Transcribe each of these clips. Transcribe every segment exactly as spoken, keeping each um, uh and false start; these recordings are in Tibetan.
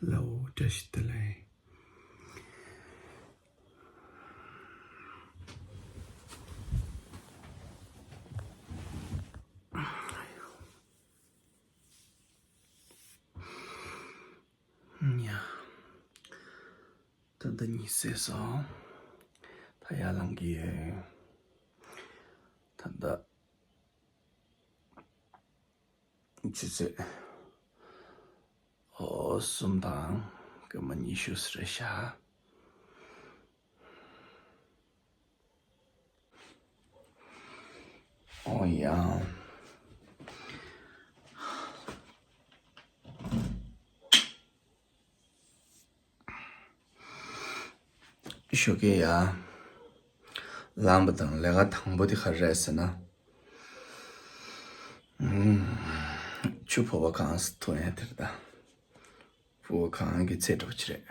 ལའོ། བཀྲ་ཤིས་བདེ་ལེགས། ཡ། ད་ལྟ་ཉི་ཤུ་སོང་། ད་ཡར་ལངས་ཀྱི་ཡོད། ད་ལྟ་ཆུ་ཚོད་ཨོ་གསུམ་དང་སྐར་མ་ཉི་ཤུ་ཙམ་རེད་ཤག་ཨོ་ཡ། ཞོགས་ཀས་ཡ། ལངས་པ་དང་ལས་ཀ་དང་པོ་དེ་ག་རེ་རེད་ཟེར་ན། ཨུམ། ཆུ་ཕོར་པ་གང་ཙམ་འཐུང་ཡ་དེ་རེད་ད། ཕོར་པ་གང་གི་ཚད་འདྲ་པོ་ཅིག་རེད།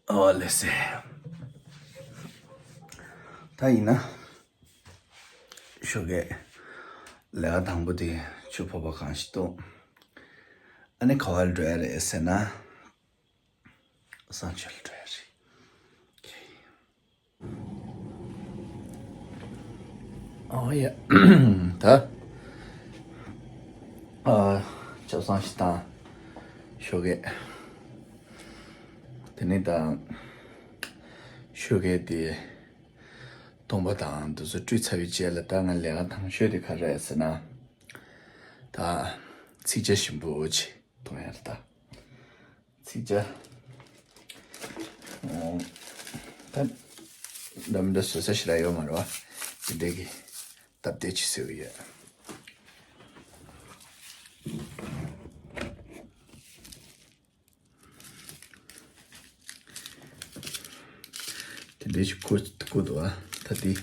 ཨོ་ལེ་སེ། ད་ཡིན་ན། ཞོགས་ཀས་ལས་ཀ་དང་པོ་དེ་ཆུ་ཕོར་པ་གང་ཞིག་འཐུང་། ཨ་ནི་ག་པར་འགྲོ་ཡ་རེད་ཟེར་ན། བསང་མཆོད་ལ་འགྲོ་ཡ་རེད། ཨོ་ཡ། ད། ཨ། ཆབ་གསང་ཞིག་བཏང་། ཞོགས་ཀས། དེ་ནས་ད། ཞོགས་ཀས་དེ། སྟོང་པ་དང་དེ་ཚོ་བཀྲུས་ཚར་བའི་རྗེས་ལ་ད་ང་ལས་ཀ་དང་ཤོས་དེ་ག་རེ་རེད་ཟེར་ན། ད། ཚིག་ཇ་ཞིམ་པོ་ཅིག་འཐུང་ཡ་རེད་ད། ཚིག་ཇ། ཨོ། ད། འདྲ་མི་འདྲ་བཟོ་ས་ཞིག་ལ་ཡོད་མ་རེད་བ། དེ་འདྲས་ཀྱི་སྟབས་བདེ་ཅིག་བཟོས་ཡོད། དེ་འདྲས་ཞིག་བསྐུར་བསྐུར་འདུག་བ། ད་དེ།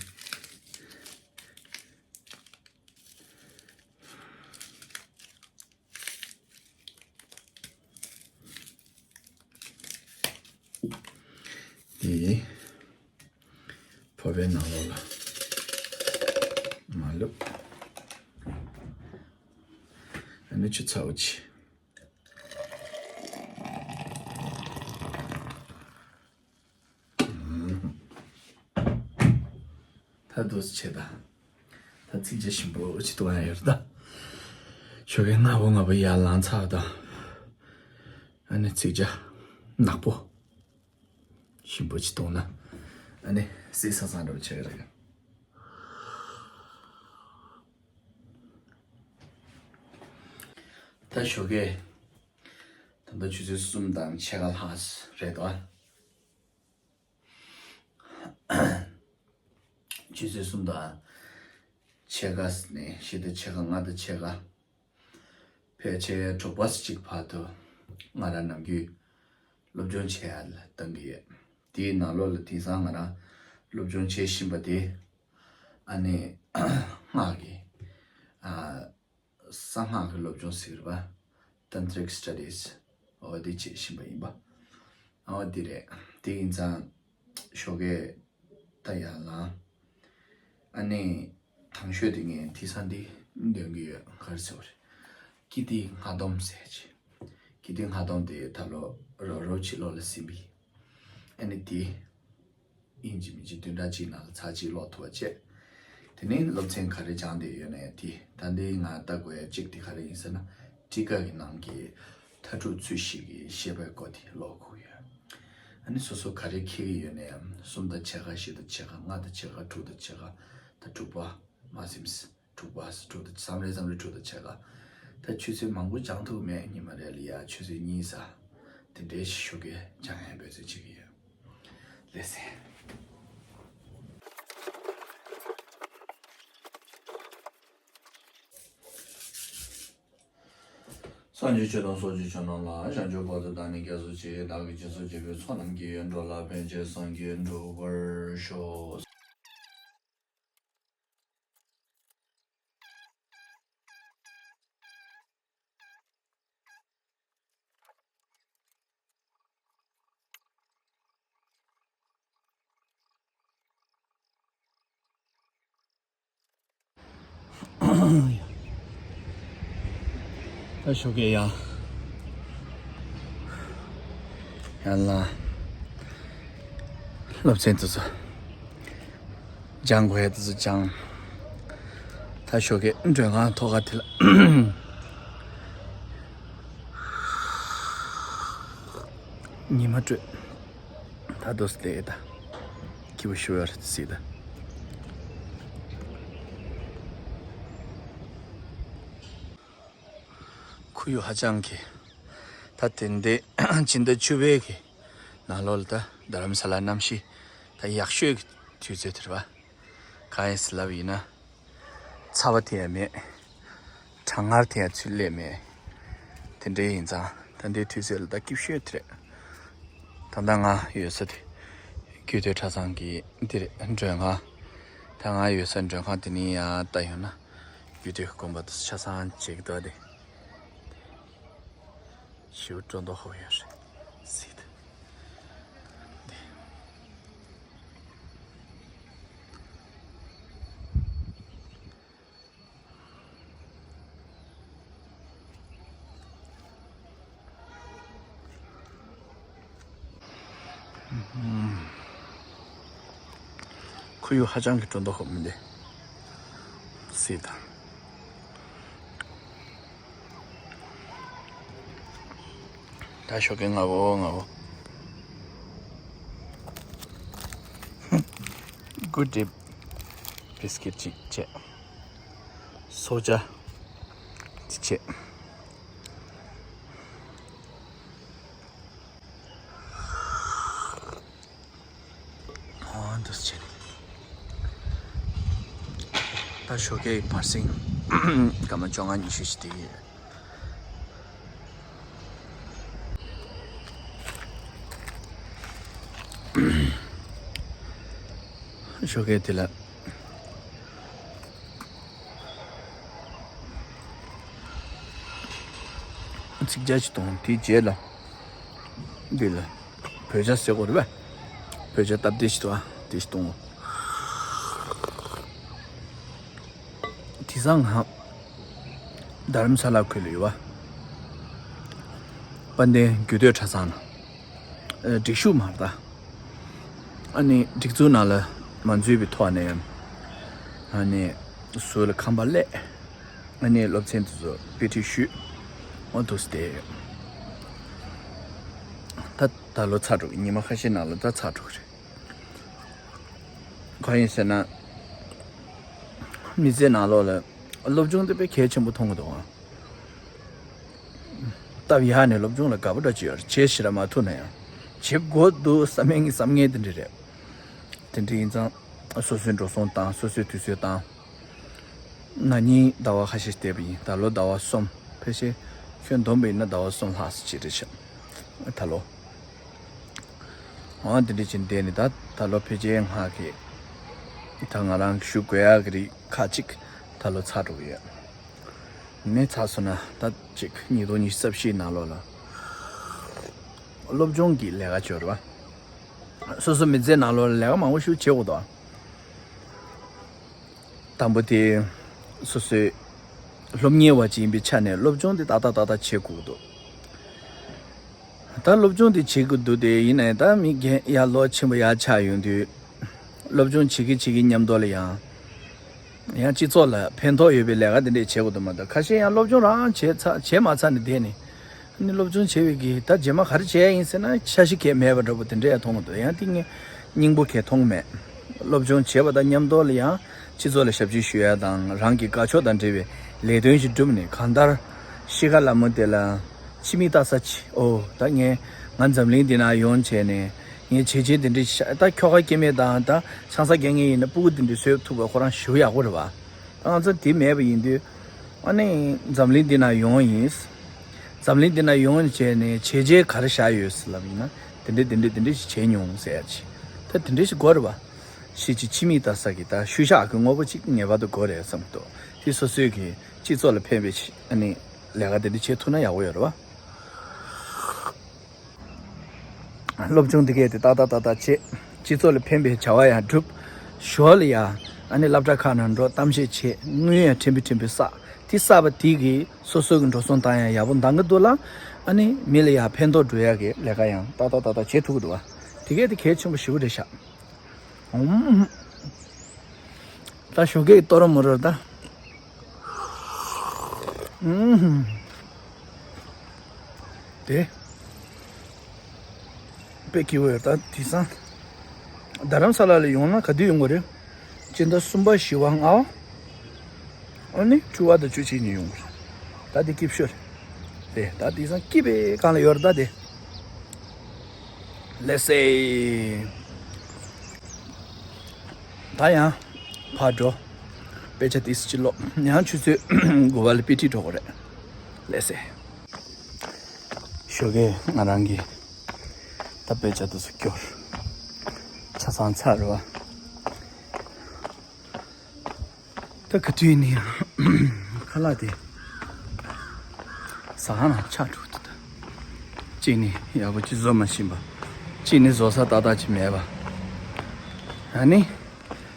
དེ་ཕོར་པའི་ནང་ལོགས་ལ་མ་བླུགས། ཨ་ནི་ཆུ་ཚ་བོ་ཅིག་ད་འདུག་སེ་བྱེད་ད། ད་ཚིག་ཇ་ཞིམ་པོ་ཅིག་འཐུང་ཡ་ཡོད་རེད་ད། ཞོགས་ཀས་སྔ་པོ་སྔ་པོ་ཡར་ལངས་ཚར་ད། ཨ་ནི་ཚིག་ཇ་ནག་པོ་ཞིམ་པོ་ཅིག་འཐུང་ན། ཨ་ནི་བསིལ་སང་སང་འདྲ་པོ་བྱེད་ཀྱི་རེད། ད་ཞོགས་ཀས་ད་ལྟ་ཆུ་ཚོད་གསུམ་དང་ཕྱེད་ཀ་ལྷག་རེད་དོ། ཆུ་ཚོད་གསུམ་དང་ཕྱེད་ཀ་ནས་ཕྱེད་དང་ཕྱེད་ཀ་ལྔ་དང་ཕྱེད་ཀ་ཕལ་ཆེར་དྲུག་པ་གཅིག་བར་དུ་ང་རང་ནམ་རྒྱུན་སློབ་སྦྱོང་བྱེད་ཡ་ལ་བཏང་གི་ཡོད། དེའི་ནང་ལོགས་ལ་དེང་སང་ང་རང་སློབ་སྦྱོང་བྱེད་བཞིན་པ་དེ་ཨ་ནི་སྔགས་ཀྱི་ཨ། གསང་སྔགས་ཀྱི་སློབ་སྦྱོང་ཟེར་བ། Tantric Studies འོ་དེ་བྱེད་བཞིན་པ་ཡིན་པ། འོ་དེ་རེད། དེ་ཡིན་ཙང་ཞོགས་ཀས་ད་ཡར་ལངས། ཨ་ནི་དང་ཤོས་དེ་ངས་དེང་སང་འདི་འདོན་གྱི་ཡོད། ག་རེ་ཟེར་བ་རེད། ཀི་ཏི་སྔགས་སྡོམ་ཟེར་ཅིག་ཀི་ཏི་སྔགས་སྡོམ་དེ་ད་ལོ་རོ་རོ་ཕྱི་ལོགས་ལ་ཟིན་པའི། ཨ་ནི་དེ། ཡིན་གཅིག་མིན་གཅིག་བདུན་ཕྲག་གཅིག་ནང་ལ་ཚར་གཅིག་ཀློག་ཐུབ་པ་བྱས། དེ་ནས་སློབ་ཚན་ག་རེ་སྦྱངས་བསྡད་ཡོད་ན་ཡང་དེ། ད་འདི་ང་ལྟ་དགོས་ཡ་གཅིག་དེ་ག་རེ་ཡིན་ཟེར་ན། ཊཱི་ཀ་གི་ནང་གི་མཐའ་དྲུག་ཚུལ་བཞི་གི་བཤད་པའི་སྐོར་དེ་ཀློག་དགོས་ཡོད། ཨ་ནི་སོ་སོ་ག་རེ་འཁྱེར་གྱི་ཡོད་ན་ཡང་། གསུམ་དང་ཕྱེད་ཀ་བཞི་དང་ཕྱེད་ཀ་ལྔ་དང་ཕྱེད་ཀ་དྲུག་དང་ཕྱེད་ཀ་ད་དྲུག་པ་མ་ཟིན། དྲུག་པ་དྲུག་དང་མཚམས་རེ་མཚམས་རེ་དྲུག་དང་ཕྱེད་ཀ་ད་ཆུ་ཚོད་མང་པོ་སྦྱང་ཐུབ་མེད། ཉི་མ་རེ་ལ་ཡ་ཆུ་ཚོད་གཉིས་ཙམ་དེ་འདྲའི་ཞིག་ཞོགས་ཀས་སྦྱང་ཡ་འབད་བརྩོན་བྱེད་ཀྱི་ཡོད། ལགས་སེ། སངས་རྒྱས་ཆོས་དང་ཚོགས་ཀྱི་མཆོག་རྣམས་ལ། བྱང་ཆུབ་བར་དུ་བདག་ནི་དགེ་སོ་ཅི། བདག་གིས་སྦྱིན་སོགས་བགྱིས་པའི་ཚོགས་རྣམས་ཀྱིས། འགྲོ་ལ་ཕན་ཕྱིར་སངས་རྒྱས་འགྲུབ་པར་ཤོག། ད་ཞོགས་ཀས་ཡང་ཡང་ལ་སློབ་ཚན་དེ་ཚོ་སྦྱང་དགོས་ཡ་དེ་ཚོ་སྦྱང་། ད་ཞོགས་ཀས་མགྲོན་ཁང་ཐོག་ཁ་དེ་ལ་ཉི་མ་དྲོས། ད་དུ་སྟེ་ད་སྐྱིད་པོ་ཞུ་ཡ་རེད་སྲིད་ད། ཁོར་ཡུག་ཧ་ཅང་གི་ད་དེ་འདྲའི་སྤྱི་ཟླ་བཅུ་པའི་གི་ནང་ལོགས་ལ་ད་རྡ་རམ་ས་ལ་གནམ་གཤིས་ད་ཡག་ཤོས་ཀྱི་དུས་ཚོད་དེ་རེད་པ། གང་ཡིན་ཟེར་ལབ་ཡིན་ན། ཚ་བ་དེ་ཡང་མེད། གྲང་ངར་དེ་ཡང་ཚུར་སླེབས་མེད། དེ་འདྲའི་ཡིན་ཙང་ད་ལྟའི་དུས་ཚོད་ལ་ད་སྐྱིད་ཤོས་དེ་རེད། ད་ལྟ་ང་ཡོད་ས་དེ་རྒྱུད་སྟོད་གྲྭ་ཚང་གི་འདི་རེད། མགྲོན་ཁང་། ད་ང་ཡོད་ས་མགྲོན་ཁང་དེ་ནས་ཡང་ལྟ་ཡོང་ན་རྒྱུད་སྟོད་དགོན་པ་དེ་ཆ་ཚང་བྱེད་ཀྱི་འདུག་སྟེ། ཞེའུ་སྤྲོ་མདོག་ཧོ་ཡོད་རེད་སྲིད། ཁོར་ཡུག་ཧ་ཅང་གི་སྤྲོ་མདོག་ཧོ་མི་འདུག་སྲིད་ད། ད་ཞོགས་ཀས་ང་བོ་ང་བོ། གུད་ཌེ་བིས་ཀིཊ་ཅིག་བྱས། སོ་ཇ་ཅིག་བྱས། ཨོ་འདུག་སེ་བྱས་ནས། ད་ཞོགས་ཀའི་བར་སེང་སྐར་མ་བཅོ་ལྔ་ཉི་ཤུ་ཞིག་བསྡད་ཀྱི་ཡོད། ཞོགས་ཀའི་དེ་ལ། ཚིག་བརྒྱ་ཅིག་གཏོང་། དེའི་རྗེས་ལ་འདི་ལ་བོད་ཇ་ཟེར་དགོས་རེད་པས། བོད་ཇ་སྟབས་བདེ་ཞིག་འདུག་ཨ། དེ་ཞིག་གཏོང་། དེང་སང་ང་རྡ་རམ་ས་ལ་ཁུལ་ལ་ཡོད་པ། དཔལ་ལྡན་རྒྱུད་སྟོད་གྲྭ་ཚང་ན། ཨ། སྒྲིག་ཞུགས་མ་རེད་ད། ཨ་ནི་སྒྲིག་འཛུགས་ནང་ལ་མ་འཛུལ་བའི་ཐོག་ནས། ཨ་ནི་ཟུར་ལ་ཁང་པ་གླས། ཨ་ནི་སློབ་ཚན་དེ་ཚོ་དཔེ་ཁྲིད་ཞུས། འོ་འདུག་སེ་བསྡད་ཡོད། ད་ད་ལོ་ཚར་འགྲོ་གི། ཉི་མ་ཁ་ཤས་ནང་ལ་ད་ཚར་འགྲོ་གི་རེད། གང་ཡིན་ཟེར་ན། མི་ཚེ་ནང་ལོགས་ལ་སློབ་སྦྱོང་དེ་དཔེ་གལ་ཆེན་པོ་མཐོང་གི་འདུག་ཨང་། སྟབས་ཡག་ནས་སློབ་སྦྱོང་ལ་དགའ་པོ་འདྲ་ཅིག་ཡོད་རེད། བྱེད་ཤེས་ར་མ་ཐུབ་ན་ཡང་། བྱེད་དགོས་འདུག་བསམ་ངེས་བསམ་ངེས་དེ་འདྲ་རེད། དེ་འདྲ་ཡིན་ཙང་སོ་སོའི་འགྲོ་སོང་བཏང་། སོ་སོའི་དུས་ཚོད་བཏང་། ན་ནིང་ཟླ་བ་ཁ་ཤས་བསྡད་པ་ཡིན། ད་ལོ་ཟླ་བ་གསུམ། ཕལ་ཆེར་ཁྱོན་བསྡོམས་པ་ཡིན་ན་ཟླ་བ་གསུམ་ལྷག་ཙམ་ཅིག་རེད་ཤག་ད་ལོ། འོ་དེ་འདྲ་ཅིག་བསྡད་ནས་ད་ད་ལོ་ཕལ་ཆེར་ང་གི་ད་ང་རང་གི་ཞུ་དགོས་ཡག་གི་རིགས་ཁག་ཅིག་ད་ལོ་ཚར་འགྲོ་གི་ཡོད། ནས་ཚར་སོང་ན་ད་ཅིག་ཉིས་སྟོང་ཉི་ཤུ་རྩ་བཞིའི་ནང་ལོགས་ལ་སློབ་སྦྱོང་གི་ལས་ཀ་བྱོས་ར་བ། སོ་སོ་མི་ཚེའི་ནང་ལོགས་ལ་ལས་ཀ་མང་པོ་ཞིག་བྱེད་དགོས་འདུག་དང་པོ་དེ། སོ་སོའི་སློབ་གཉེར་བ་ཅིག་ཡིན་པའི་ཆ་ནས་སློབ་སྦྱོང་དེ་ཏག་ཏག་ཏག་ཏག་བྱེད་དགོས་འདུག་ད་སློབ་སྦྱོང་དེ་བྱེད་དགོས་འདུག་སྟེ། ཡིན་ནའི་ད་མི་རྒན་ཡར་ལོ་ཆེན་པོ་ཡར་ཆགས་ཡོང་དུས། སློབ་སྦྱོང་བྱེད་ཀྱི་བྱེད་ཀྱི་མཉམ་དུ་ལ་ཡང་། ཡང་སྤྱི་ཚོགས་ལ་ཕན་ཐོགས་ཡོད་པའི་ལས་ཀ་དེ་འདྲས་བྱེད་དགོས་འདུག་མ་གཏོགས། ཁ་ཤས་ཡང་སློབ་སྦྱོང་རང་བྱས་ཚར། བྱས་མ་ཚར་ནས་བསྡད་ནས། ཨ་ནི་སློབ་སྦྱོང་བྱས་པའི་གི་ད་རྗེས་མ་ག་རེ་བྱས་ཡིན་ཟེར་ན་འཆར་གཞི་གང་ཡང་མེད་པ་འདྲ་པོ་དེ་འདྲ་ཡང་མཐོང་གི་འདུག་ཡང་དེ་ངས་སྙིང་པོ་གང་ཡང་མཐོང་མེད། སློབ་སྦྱོང་བྱས་པ་དང་མཉམ་དུ་ལ་ཡང་སྤྱི་ཚོགས་ལ་ཞབས་ཕྱི་ཞུ་ཡ་དང་། རང་གི་དགའ་ཕྱོགས་དང་འབྲེལ་བའི་ལས་དོན་ཞིག་བསྒྲུབས་ནས། གང་ལྟར་ཤི་ཁ་ལ་མོ་དེ་ལ་ཕྱི་མིག་ལྟ་ས་ཅིག་ཨོ་ད་ངས་ང་འཛམ་གླིང་འདི་ན་ཡོང་བྱས་ནས་ངས་བྱས་རྗེས་འདི་འདྲ་ཤ་ད་ཁྱོ་ག་སྐྱེ་དམན་དང་ད་ཆང་ས་རྒྱག་མཁན་ཡིན་ན་སྤུ་གུ་འདི་འདྲ་བཟོས་ཐུབ་པ་ཁོ་རང་ཞེ་པོ་ཡག་པོ་རེད་བ། ང་ཚོ་དེ་མེད་པ་ཡིན་དུས། ཨ་ནི་འཛམ་གླིང་འདི་ན་ཡོང་ཡིན། འཛམ་གླིང་འདི་ན་ཡོང་བྱས་ནས་བྱས་རྗེས་ག་རེ་བཞག་ཡོད་ཟེར་ལབ་ཡིན་ན། དེ་འདྲ་དེ་འདྲ་དེ་འདྲ་ཞིག་བྱས་མྱོང་ཟེར་ཡ་ཅིག་ད་དེ་འདྲ་ཞིག་དགོས་རེད་བ། ཤི་ཅིག་ཕྱི་མིག་ལྟ་ས་གི་ད་ཤུལ་བཞག་གི་དངོས་པོ་ཅིག་ངེས་པར་དུ་དགོས་རེད་བསམ་གི་འདུག་དེ་སོ་སོའི་གི་སྤྱི་ཚོགས་ལ་ཕན་པའི་ཆེད། ཨ་ནི་ལས་ཀ་དེ་འདྲ་བྱེད་ཐུབ་ན་ཡག་པོ་ཡོད་རེད་བ། སློབ་སྦྱོང་འདི་གས་དེ་ཏག་ཏག་ཏག་ཏག་བྱེད། སྤྱི་ཚོགས་ལ་ཕན་པའི་བྱ་བ་ཡང་སྒྲུབ། ཞོར་ལ་ཡང་ ཨ་ནི་སློབ་གྲྭ་ཁག་ནང་འགྲོ། གཏམ་བཤད་བྱེད། དངུལ་ཡང་ཕྲན་བུ་ཕྲན་བུ་བསགས། དེ་བསགས་པ་དེ་གིས་སོ་སོ་གི་འགྲོ་སོང་བཏང་ཡ་ཡག་པོ་འདང་གི་འདུག་ལ། ཨ་ནི་མི་ལ་ཡང་ཕན་ཐོགས་འགྲོ་ཡ་གི་ལས་ཀ་ཡང་ཏག་ཏག་ཏག་ཏག་བྱེད་ཐུབ་ཀྱི་འདུག་བ། དེ་གས་དེ་གལ་ཆེན་པོ་ཞེ་པོ་རེད་ཤག་ཨུམ། ད་ཞོགས་ཀས་ཏོ་རོ་མོ་རོ་ད། ཨུམ། དེ། དཔེ་སྐྱིད་པོ་ཡོད་ད་དེང་སང་། རྡ་རམ་ས་ལ་ལ་ཡོང་ན་ག་དུས་ཡོང་གི་རེད། སྤྱི་ཟླ་གསུམ་པ་བཞི་པ་ལྔ་པ། ཨ་ནི་དྲུག་པ་དང་བཅུ་གཅིག་ཉིན་ཡོང་གི་རེད། ད་དེ་སྐྱིད་ཤོས་རེད། དེ་ད་དེང་སང་སྐྱིད་པའི་སྒང་ལ་ཡོད་རེད་ད་དེ། ལགས་སེ། ད་ཡང་ཕར་འགྲོ། དཔེ་ཆ་ཏིས་ཅི་ཀློག་ཡང་ཆུ་ཚོད་དགུ་པ་ལ་དཔེ་ཁྲིད་འགྲོ་དགོས་རེད། ལགས་སེ། ཞོགས་ཀས་ང་རང་གི་ད་དཔེ་ཆ་དེ་ཚོ་སྐྱོར། ཆ་ཚང་ཚར་བ། ད་ག་དུས་ནས་ཁ་ལག་དེ་ཟ་ཁང་ནང་ཆགས་འགྲོ་འདུག་ད་གཅིག་ནི་ཡག་པོ་ཅིག་བཟོ་མ་ཤེས་པ། གཅིག་ནི་བཟོ་ས་ཏག་ཏག་ཅིག་མེད་པ། ཨ་ནི།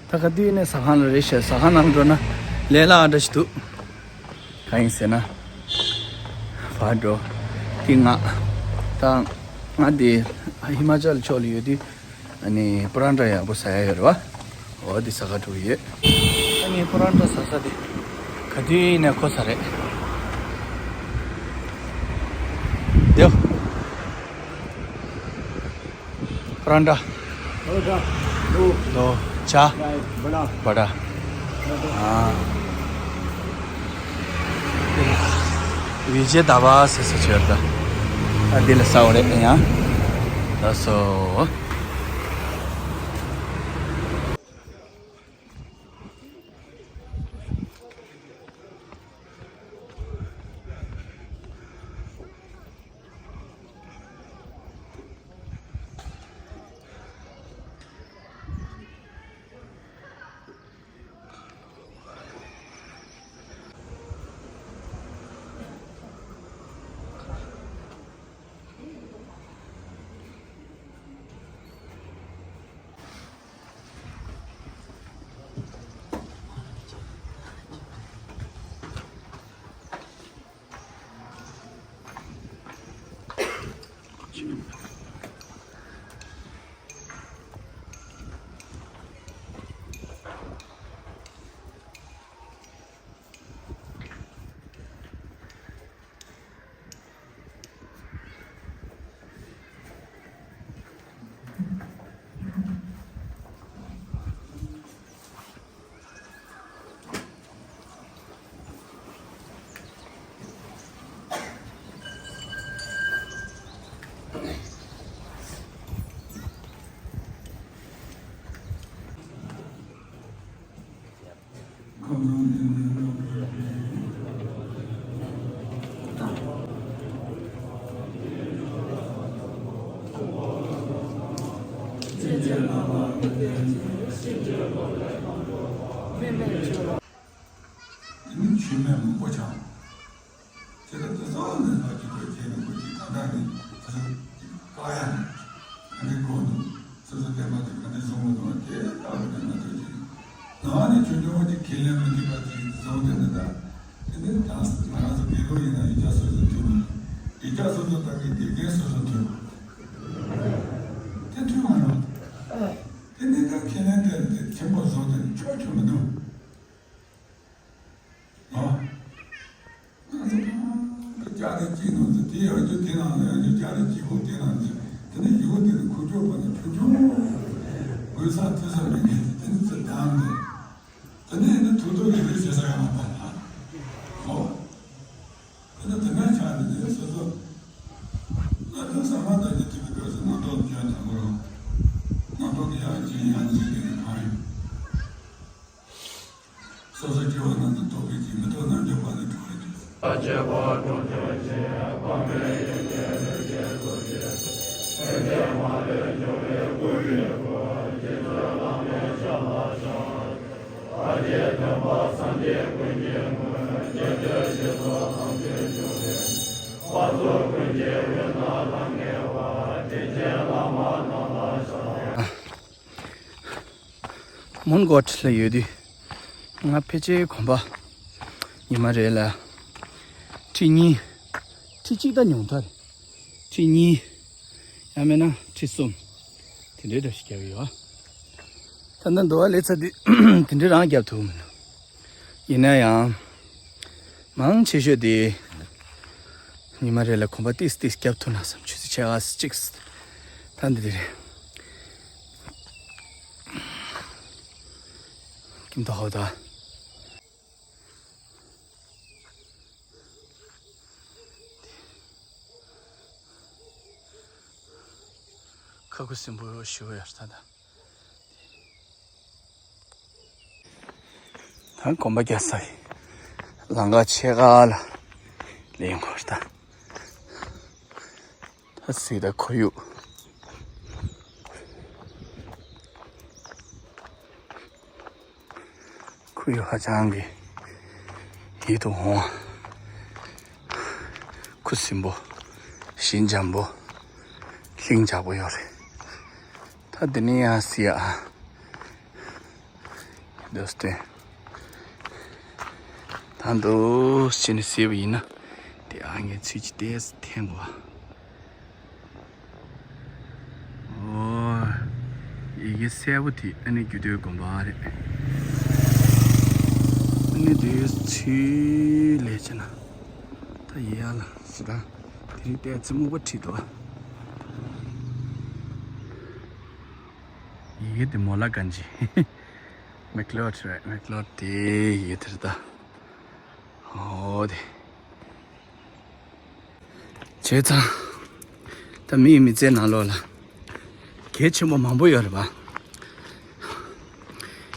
ད་ག་དུས་ནས་ཟ་ཁང་ལ་རེད་ཤག་ཟ་ཁང་ནང་འགྲོ་ན་ལས་སླ་འདྲ་ཞིག་འདུག་གང་ཡིན་ཟེར་ན། ཕར་འགྲོ། དེ་ང་། ད་ང་དེ་ཧི་མ་ཅལ་ཕྱོགས་ལ་ཡོད་དུས། ཨ་ནི་པ་རན་ཊ་ཡག་པོ་ཟ་ཡ་ཡོད་རེད་བ། འོ་དེ་ཟ་ག་འགྲོ་གི་ཡོད། ཨ་ནི་པ་རན་ཊ་ཟ་ས་དེ་ག་དུས་ནས་ཁོ་ས་རེད། དེ། པ་རན་ཊ། པ་རན་ཊ། ལོ། ལོ། ཇ། ཇ། བ་ཌ། བ་ཌ། ཨ། བི་ཇེ་ད་བ་ཟེར་ཟེར་བྱོས་ད། ཨ་འདི་ལ་ཟ་འོ་རེད་ཡང་། ལགས་སོ། དེ་ནི་ཆོས་མེད་མང་པོ་ཆགས། དེ་ལ་དེ་ཚོ་ནི་ལ་ཅིག་གོ་བྱས་ནས་གོ་ཅིག་གང་འདྲ་ནི་དེ་ཚོ་བཀག་ཡ་ནི། ཨ་ནི་གོ་འདུག་སོ་སོ་བསྟན་པ་དེ་ག་ནས་བཟུང་མི་འདུག་དེ་ལྟ་བུ་དེ་ང་ཚོས་ཀྱིས་ནང་ནས་ཆོས་སྐྱོང་བ་ཅིག་ཁས་ལེན་མི་ཐུབ་པ་ཅིག་བཟུང་དེ་ནི་ད། དེ་ནི་ད་ང་རང་ཚོ་དགེ་ལུགས་ཡིན་ན་ཡིག་ཆ་སོ་སོ་མཐུན་པ། ཡིག་ཆ་སོ་སོ་ལྟ་གི་དགེ་རྒན་སོ་སོ་མཐུན་པ། དེ་མཐུན་མ་རུང་། དེ་ནི་ད་ཁས་ལེན་དེ་དེ་ཆེན་པོ་བཟོ་དེ་ཆོག་ཆོག་མི་འདུག་ཨ། ང་ཚོ་གང་གི་ལྕགས་རི་གཅིག་ནང་དུ་དེ་ཡང་རྒྱུ་དེ་ནང་ལ་ཡང་རྒྱུ་ལྕགས་རི་གཅིག་པོ་དེ་ནང་དུ་དེ་ནི་ཡུལ་དེ་ནི་ཁུག་ཀྱོག་པ་ནི་ཆུང་ཆུང་དགོས་ས་ཐོས་ས་མེད་མཁན་དེ་ནི་ཚེ་དང་དེ་དེ་ནི་ནི་ཐུག་ཐུག་ཡིན་ནི་བྱེད་ས་ཡང་མ་པ་ན་ཨོ། དེ་ནི་དེ་ནས་ཆགས་ནས་དེ་སོ་སོ་ང་ཚོ་ས་མ་ད་ཀྱི་དེ་ནི་དགོས་ས་ནང་དོག་ཀྱང་དང་པོ་རང་ནང་དོག་གི་ཡང་ཅིག་ཡང་ཅིག་དེ་ནི་གང་ཡིན། སོ་སོ་སྐྱེ་བོ་རྣམས་ཀྱི་རྟོག་པའི་ཚིག་མི་རྟོག་རྣལ་འབྱོར་པ་ནི་གྲོལ་བར་གྱུར། མོན་གྷོ་ཊི་ལ་ཡོད་དུས། ང་ཕལ་ཆེར་གོམ་པ་ཉི་མ་རེ་ལ་ཁྲི་གཉིས། ཁྲི་གཅིག་ད་ཉུང་མཐའ་རེད། ཁྲི་གཉིས། ཡང་མིན་ན་ཁྲི་གསུམ། དེ་འདྲའི་འདྲ་ཞིག་རྒྱབ་ཡོད། ད་ལྟ་འདུག་བ་ལས་ཚ་དུས་དེ་འདྲའི་རང་རྒྱབ་ཐུབ་མི་འདུག་ཡིན་ན་ཡང་། མང་ཆེ་ཤོས་དེ་ཉི་མ་རེ་ལ་གོམ་པ་ཏིས་ཏིས་རྒྱབ་ཐུབ་ན་བསམ། ཆུ་ཚོད་ཕྱེད་ཀ་གཅིག་ད་འདི་དེ་རེད། ཀིམ་ཏོ་ཧོ་ད། ཁ་ཁུ་སིམ་པོ་ཞུ་ཡ་ད་ད། ད་གོམ་པ་རྒྱག་ས་ཡི་ལམ་ཁ་ཕྱེད་ཀ་ལ་ལེན་གོ་ད། ད་སུས་ད་ཁོར་ཡུག་ཁོར་ཡུག་ཧ་ཅང་གི་ཡིད་དུ་འོང་བ། ཁུ་སིམ་པོ། ཞིང་འཇམ་པོ། ལྷིང་འཇགས་པོ་ཡོད་རེད། ད་འདི་ནས་ཡང་སི་ཡ་ཨ། འདུག་སྟེ། ད་འདུག་ཕྱི་ནས་གཟིགས་པ་ཡིན་ན། དེ་ཨ་ངས་ཚུལ་གྱི་ཏེས་འཐེན་གོ། ཨོ། ཡི་གེ་གསལ་པོ་དེ་ཨ་ནི་རྒྱུད་སྟོད་དགོན་པ་རེད། ཨ་ནི་དེའི་ཚུལ་ལས་བྱས་ན། ད་ཡི་ཡ་ལ་ཞེ་དྲག་དེ་རིང་བལྟས་ཚེ་སྨུག་པ་ཁྲིད་འདུག་ཡི་གེ་དེ་མོ་ལ་གན་ཇི། མེག་ལོར་རེད། མེག་ལོར་དེ་ཡི་གེ་དེ་རེད་ད། ཨོ་དེ། བྱས་ཙང་། ད་མིའི་མི་ཚེ་ནང་ལོགས་ལ་གལ་ཆེན་པོ་མང་པོ་ཡོད་རེད་པ།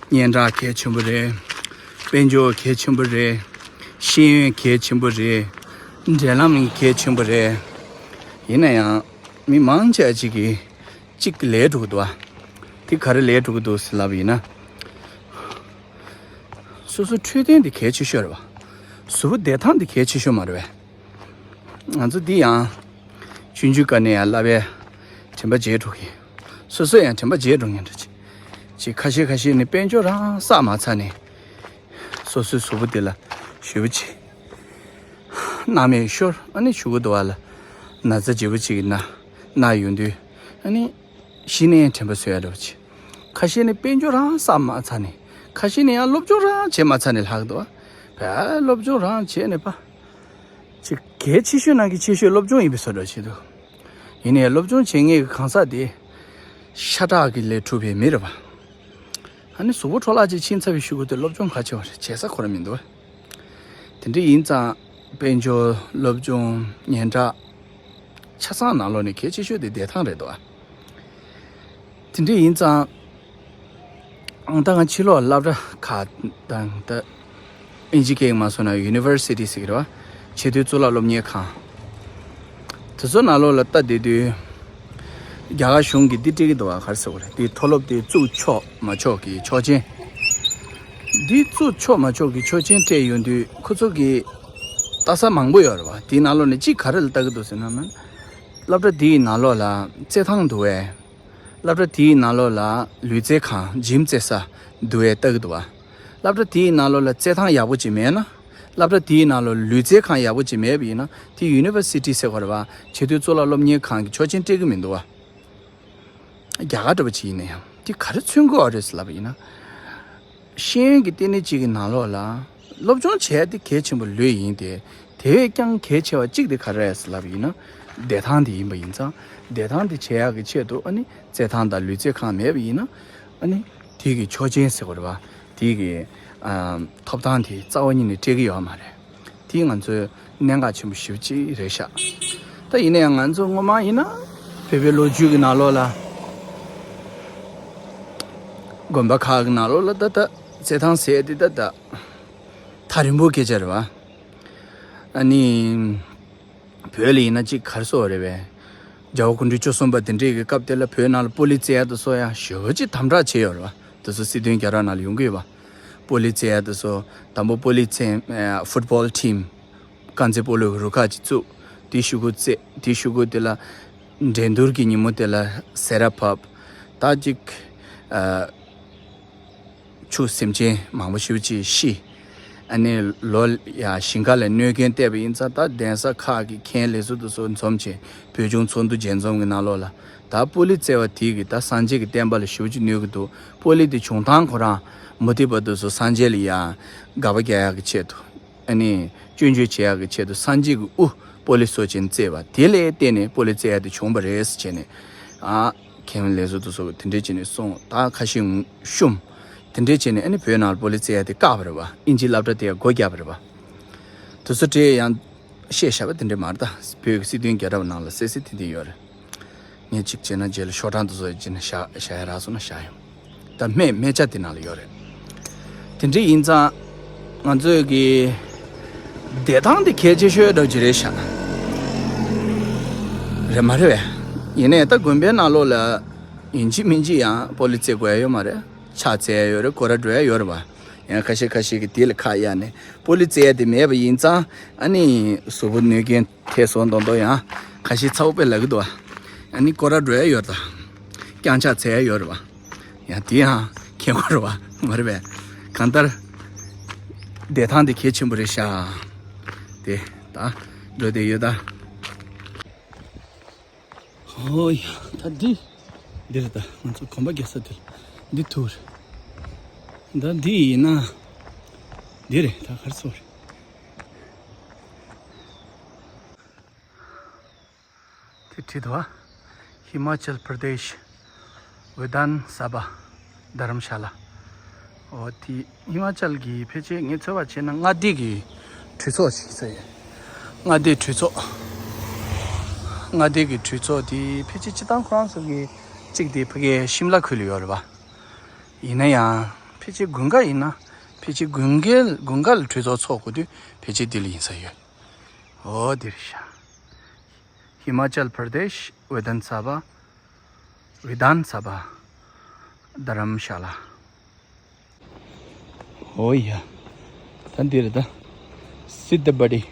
སྙན་གྲགས་གལ་ཆེན་པོ་རེད། དཔལ་འབྱོར་གལ་ཆེན་པོ་རེད། ཤེས་ཡོན་གལ་ཆེན་པོ་རེད། འབྲེལ་ལམ་གལ་ཆེན་པོ་རེད། ཡིན་ན་ཡང་མི་མང་ཆེ་བ་ཅིག་གིས་གཅིག་ལས་འགྲོ་གི་འདུག་ཨ། དེ་ག་རེ་ལས་འགྲོ་གི་འདུག་ཟེར་ལབ་པ་ཡིན་ན། སོ་སོའི་འཕྲོད་བསྟེན་དེ་གལ་ཆེ་ཤོས་རེད་པ། གཟུགས་པོ་བདེ་ཐང་དེ་གལ་ཆེ་ཤོས་མ་རེད་པས། ང་ཚོ་འདི་ཡང་ཆུང་ཆུང་སྒང་ནས་ཡང་བསླབ་པའི་དྲན་པ་བརྗེད་འགྲོ་གི། སོ་སོ་ཡང་དྲན་པ་བརྗེད་འགྲོ་མཁན་འདྲ་ཅིག་ཅིག་ཁ་ཤས་ཁ་ཤས་ནི་དཔལ་འབྱོར་རང་བསགས་མ་ཚར་ནས་སོ་སོའི་གཟུགས་པོ་དེ་ལ་ཞེ་པོ་ཅིག་མནར་མེད་ཤོར། ཨ་ནི་གཞུག་གུ་དུ་བ་ལ་ན་ཚ་ལྗིད་པོ་ཅིག་ན་ན་ཡོང་དུས། ཨ་ནི་གཞི་ནས་དྲན་པ་གསོ་ཡ་འདྲ་པོ་ཅིག་ཁ་ཤས་ནི་དཔལ་འབྱོར་རང་བསགས་མ་ཚར་ནས། ཁ་ཤས་ནི་ཡང་སློབ་སྦྱོང་རང་བྱེད་མ་ཚར་ནས་ལྷག་འདུག་བ། བས་སློབ་སྦྱོང་རང་བྱས་ནས་པ། ཅིག་གལ་ཆེ་ཤོས་ནང་གི་ཆེ་ཤོས་སློབ་སྦྱོང་ཡིན་པའི་བཟོ་འདྲ་ཞིག་འདུག་ཡིན་ནའི་སློབ་སྦྱོང་བྱེད་མཁན་གྱི་གང་ཟག་དེ་ཤ་ཁྲག་གི་ལས་གྲུབ་པའི་མི་རེད་པ། ཨ་ནི་གཟུགས་པོ་འཕྲོ་བརླག་ཅིག་ཕྱིན་ཚར་བའི་གཞུག་གུ་དེ་སློབ་སྦྱོང་ག་བྱེད་པ་རེད། བྱེད་ས་ཁོ་རང་མི་འདུག་བ། དེ་འདྲ་ཡིན་ཙང་དཔལ་འབྱོར། སློབ་སྦྱོང་། སྙན་གྲགས། ཆ་ཚང་ནང་ལོགས་ནས་གལ་ཆེ་ཤོས་དེ་བདེ་ཐང་རེད་འདུག་ཨ། དེ་འདྲ་ཡིན་ཙང་། ཨང་ད་ང་ཕྱི་ལོགས་སློབ་གྲྭ་ཁག་དང་ད། ཨིན་ཇི་སྐད་མ་སོང་ན་ཡུ་ནི་ཝར་སི་ཊི་ཟེར་གྱི་རེད་བ། ཆེས་མཐོའི་གཙུག་ལག་སློབ་གཉེར་ཁང་། དེ་ཚོ་ནང་ལོགས་ལ་ལྟ་བསྡད་དུས། རྒྱ་གར་གཞུང་གིས་འདི་སྤྲད་ཀྱི་འདུག་བ། ག་རེ་ཟེར་དགོས་རེད། འདི་མཐོ་སློབ་དེ་བཙུགས་ཆོག་མ་ཆོག་གི་ཆོག་མཆན། འདི་བཙུགས་ཆོག་མ་ཆོག་གི་ཆོག་མཆན་སྤྲད་ཡོང་དུས་ཁོ་ཚོ་གིས་ལྟ་ས་མང་པོ་ཡོད་རེད་བ། དེའི་ནང་ལོགས་ནས་གཅིག་ག་རེ་ལ་ལྟ་གི་འདུག་ཟེར་ན། སློབ་གྲྭ་དེའི་ནང་ལོགས་ལ་རྩེད་ཐང་འདུག་བས། སློབ་གྲྭ་དེའི་ནང་ལོགས་ལ་ལུས་རྩལ་ཁང་ཇིམ་རྩེ་ས་འདུག་བས་ལྟ་གི་འདུག་བ། སློབ་གྲྭ་དེའི་ནང་ལོགས་ལ་རྩེད་ཐང་ཡག་པོ་ཅིག་མེད་ན། སློབ་གྲྭ་དེའི་ནང་ལོགས་ལུས་རྩལ་ཁང་ཡག་པོ་ཅིག་མེད་པ་ཡིན་ན། དེ་ཡུ་ནི་ཝར་སི་ཊི་ཟེར་དགོས་རེད་བ། ཆེས་མཐོའི་གཙུག་ལག་སློབ་གཉེར་ཁང་གི་ཆོག་མཆན་སྤྲད་གི་མི་འདུག་བ། རྒྱ་གར་འདྲ་པོ་ཅིག་ཡིན་ན་ཡང་དེ་ག་རེ་མཚོན་གི་ཡོད་རེད་ཟེར་ལབ་པ་ཡིན་ན། ཤེས་ཡོན་གྱི་ལྟེ་གནས་གཅིག་གི་ནང་ལོགས་ལ་སློབ་སྦྱོང་བྱས་ཏེ་གལ་ཆེན་པོ་ལོས་ཡིན་ཏེ། དེ་བས་ཀྱང་གལ་ཆེ་བ་གཅིག་དེ་ག་རེ་རེད་ཟེར་ལབ་པ་ཡིན་ན། བདེ་ཐང་དེ་ཡིན་པ་ཡིན་ཙང་། བདེ་ཐང་དེ་བྱེད་ཡག་གི་ཆེད་དུ་ཨ་ནི་རྩེད་ཐང་དང་ལུས་རྩལ་ཁང་མེད་པ་ཡིན་ན། ཨ་ནི་དེ་གི་ཆོག་མཆན་ཟེར་དགོས་རེད་བ། དེ་གི་ཨ་ཐོབ་ཐང་དེ་རྩ་བ་ཉིད་ནས་སྤྲད་གི་ཡོད་མ་རེད། དེ་ང་ཚོའི་གནད་འགག་ཆེན་པོ་ཞེ་པོ་ཅིག་རེད་ཤག་ད་ཡིན་ན་ཡང་ང་ཚོ་སྔོན་མ་ཡིན་ན་བོད་པའི་ལོ་རྒྱུས་ཀྱི་ནང་ལོགས་ལ། དགོན་པ་ཁག་གི་ནང་ལོགས་ལ་ད་ལྟ་རྩེད་ཐང་ཟེར་ཡ་དེ་ད་ལྟ་ཐག་རིང་པོའི་སྐད་ཆ་རེད་བ། ཨ་ནི། བོད་ལ་ཡིན་ན་གཅིག་ག་རེ་ཟེར་དགོས་རེད་པས། རྒྱལ་བ་སྐུ་ཕྲེང་བཅུ་གསུམ་པ་དེ་འདྲས་ཀྱི་སྐབས་དེ་ལ་བོད་ནང་ལ་སྤོ་ལོ་རྩེད་ཡ་དེ་ཚོ་ཡང་ཞེ་པོ་ཅིག་དམ་དྲག་བྱས་ཡོད་རེད་བ། དེ་ཚོ་སྲིད་དོན་རྒྱལ་རབས་ནང་ལ་ཡོང་གི་ཡོད་པ། སྤོ་ལོ་རྩེད་ཡ་དེ་ཚོ་དང་པོ་སྤོ་ལོ་རྩེད། ཨ། ཕུཊ་བོལ་ཊིམ། རྐང་རྩེད་སྤོ་ལོའི་རུ་ཁག་ཅིག་བཙུགས། དེའི་གཞུག་གུ་རྩེད། དེའི་གཞུག་གུ་དེ་ལ་འགྲན་བསྡུར་གྱི་ཉིན་མོ་དེ་ལ་ཟས་ར་ཕབ། ད་ཅིག་ཨ། ཕྱུགས་སེམས་ཅན་མང་པོ་ཞེ་པོ་ཅིག་ཤི། ཨ་ནི་ལོ་ཡ་ཞིང་ཁ་ལ་གནོད་སྐྱོན་བལྟས་པ་ཡིན་ཙང་ད་གདན་ས་ཁག་གི་མཁན་ལས་ཟུར་དུ་སོགས་འཛོམས་བྱས་བོད་ལྗོངས་ཚོགས་འདུ་མཇལ་འཛོམས་ཀྱི་ནང་ལོགས་ལ། ད་སྤོ་ལོ་རྩེ་བ་དེ་གིས་ད་སངས་རྒྱས་ཀྱི་བསྟན་པ་ལ་ཞེ་པོ་ཅིག་གནོད་ཀྱི་འདུག་སྤོ་ལོ་དེ་བྱུང་སྟངས་ཁོ་རང་མུ་མཐུད་པར་དུ་སོ་སངས་རྒྱས་ལ་ཡ་དགག་པ་རྒྱག་ཡག་གི་ཆེད་དུ། ཨ་ནི་སྐྱོན་བརྗོད་བྱེད་ཡག་གི་ཆེད་དུ་སངས་རྒྱས་ཀྱི་དབུ་སྤོ་ལོ་སོགས་བྱས་ནས་རྩེས་པ་དེ་ལ་བརྟེན་ནས་སྤོ་ལོ་རྩེ་ཡག་དེ་བྱུང་བ་རེད་ཟེར་བྱས་ནས། ཨ་མཁན་ལས་ཟུར་དུ་སོགས་དེ་འདྲས་བྱས་ནས་གསུངས། ད་ཁ་ཤས་བཤུམས། དེ་འདྲས་བྱས་ནས་ཨ་ནི་བོད་ནང་ལ་སྤོ་ལོ་རྩེ་ཡག་དེ་བཀག་པ་རེད་པ། ཨིན་ཇིའི་སློབ་གྲྭ་དེ་ཡང་སྒོ་བརྒྱབ་པ་རེད་པ། དེ་ཚོ་བྲིས་ཡང་བཤད་བཞག་པ་དེ་འདྲས་མ་རེད། ད་བོད་ཀྱི་སྲིད་དོན་རྒྱལ་རབས་ནང་ལ་གསལ་གསལ་ཐིང་ཐིང་ཡོད་རེད། ངས་གཅིག་བྱས་ན་རྗེས་ལ་ཤོག་གྲངས་དེ་ཚོ་བྱས་ན་བཞག་བཞག་ཡ་རག་སོང་ན་བཞག་ཡོང་། ད་སྨད་སྨད་ཆ་དེ་ནང་ལ་ཡོད་རེད། དེ་འདྲ་ཡིན་ཙང་ང་ཚོས་ཀྱི་བསྡད་སྟངས་དེ་གལ་ཆེ་ཤོས་འདྲ་བོ་ཅིག་རེད་ཤག་རེད་མ་རེད་པས། ཡིན་ནའི་ད་དགོན་པའི་ནང་ལོགས་ལ་ཡིན་གཅིག་མིན་གཅིག་ཡང་སྤོ་ལོ་རྩེ་དགོས་ཡ་ཡོད་མ་རེད། ཕྱག་འཚལ་ཡ་ཡོད་རེད། སྐོར་ར་འགྲོ་ཡ་ཡོད་རེད་པ། ཡང་ཁ་ཤས་ཁ་ཤས་ཀྱིས་དེ་ལ་ཁ་གཡར་ནས་སྤོ་ལོ་རྩེ་ཡ་དེ་མེད་པ་ཡིན་ཙང་ཨ་ནི་གཟུགས་པོ་གནོད་སྐྱོན་ཐེབས་སོང་མདོག་མདོག་ཡང་ཁ་ཤས་ཚ་བོ་དཔེ་ལབ་ཀྱི་འདུག་པ། ཨ་ནི་སྐོར་ར་འགྲོ་ཡ་ཡོད་རེད་ད། རྐྱང་ཕྱག་འཚལ་ཡ་ཡོད་རེད་པ། ཡང་དེ་ཡང་མཁྱེན་དགོས་རེད་པ། མ་རེད་པས། གང་ལྟར་བསྡད་སྟངས་དེ་གལ་ཆེན་པོ་རེད་ཤག་དེ་ད་འགྲོ་བསྡད་ཡོད་ད། ཨོ་ཡ། ད་འདི་འདི་རེད་ད། ང་ཚོ་གོམ་པ་རྒྱག་ས་དེ་འདི་ཐུག་རེད། ད་འདི་ཡིན་ན་འདི་རེད། ད་གར་སོང་རེད། དེ་བྲིས་འདུག་པ། Himachal Pradesh Vidhan Sabha Dharamshala. འོ་དེ་ཧི་མ་ཅལ་གྱི་ཕལ་ཆེར་ངས་ཚོད་དཔག་བྱས་ན་མངའ་སྡེ་གི་གྲོས་ཚོགས་ཤིག་ཟེར་ཡོད། མངའ་སྡེ་གྲོས་ཚོགས། མངའ་སྡེ་གི་གྲོས་ཚོགས་དེ་ཕལ་ཆེར་སྤྱིར་བཏང་ཁོ་རང་ཚོ་གི་གཅིག་དེ་ཕ་གིའི་ཤིམ་ལ་ཁུལ་ལ་ཡོད་རེད་པ། ཡིན་ན་ཡང་ཕལ་ཆེར་དགུན་ཁ་ཡིན་ན་ཕལ་ཆེར་དགུན་ཁའི་དགུན་ཁ་ལ་གྲོས་ཚོགས་ཚོགས་དགོས་དུས་ཕལ་ཆེར་དེ་ལ་ཡིན་ས་ཡོད། འོ་དེ་རེད་ཤག Himachal Pradesh Vidhan Sabha Vidhan Sabha Dharamshala. ཨོ་ཡ། ད་འདི་རེད་ད། སི་ཏི་བ་ཏི།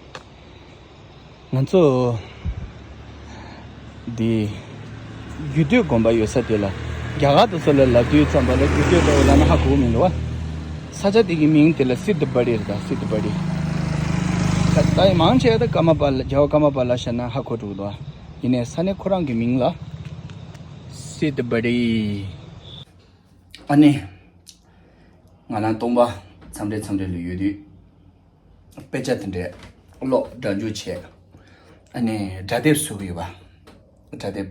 ང་ཚོ་འདི་རྒྱུད་སྟོད་དགོན་པ་ཡོད་ས་དེ་ལ་རྒྱ་གར་དུ་སོགས་ལ་ལབ་དུས་ཙམ་པ་ལ་རྒྱུད་སྟོད་འདྲ་བོ་ལབ་ན་ཧ་གོ་གི་མི་འདུག་པ། ས་ཆ་དེ་གི་མིང་དེ་ལ་སི་ཏི་བ་ཏི་རེད་ད། སི་ཏི་བ་ཏི། ད་ད་ཡི་མང་ཆེ་ད་ཀརྨ་པ་ལ་རྒྱལ་བ་ཀརྨ་པ་ལ་བཤད་ན་ཧ་གོ་འགྲོ་གི་འདུག་པ། ཡིན་ནའི་ས་གནས་ཁོ་རང་གི་མིང་ལ་སི་ཏི་བ་ཏི། ཨ་ནི། ང་རང་སྟོང་པ་མཚམས་རེ་མཚམས་རེ་ལ་ཡོད་དུས། དཔེ་ཆ་དེ་འདྲའི་ཀློག་སྒྲ་འཇུག་བྱས། ཨ་ནི་སྒྲ་དེབ་བཟོ་གི་ཡོད་པ། སྒྲ་དེབ།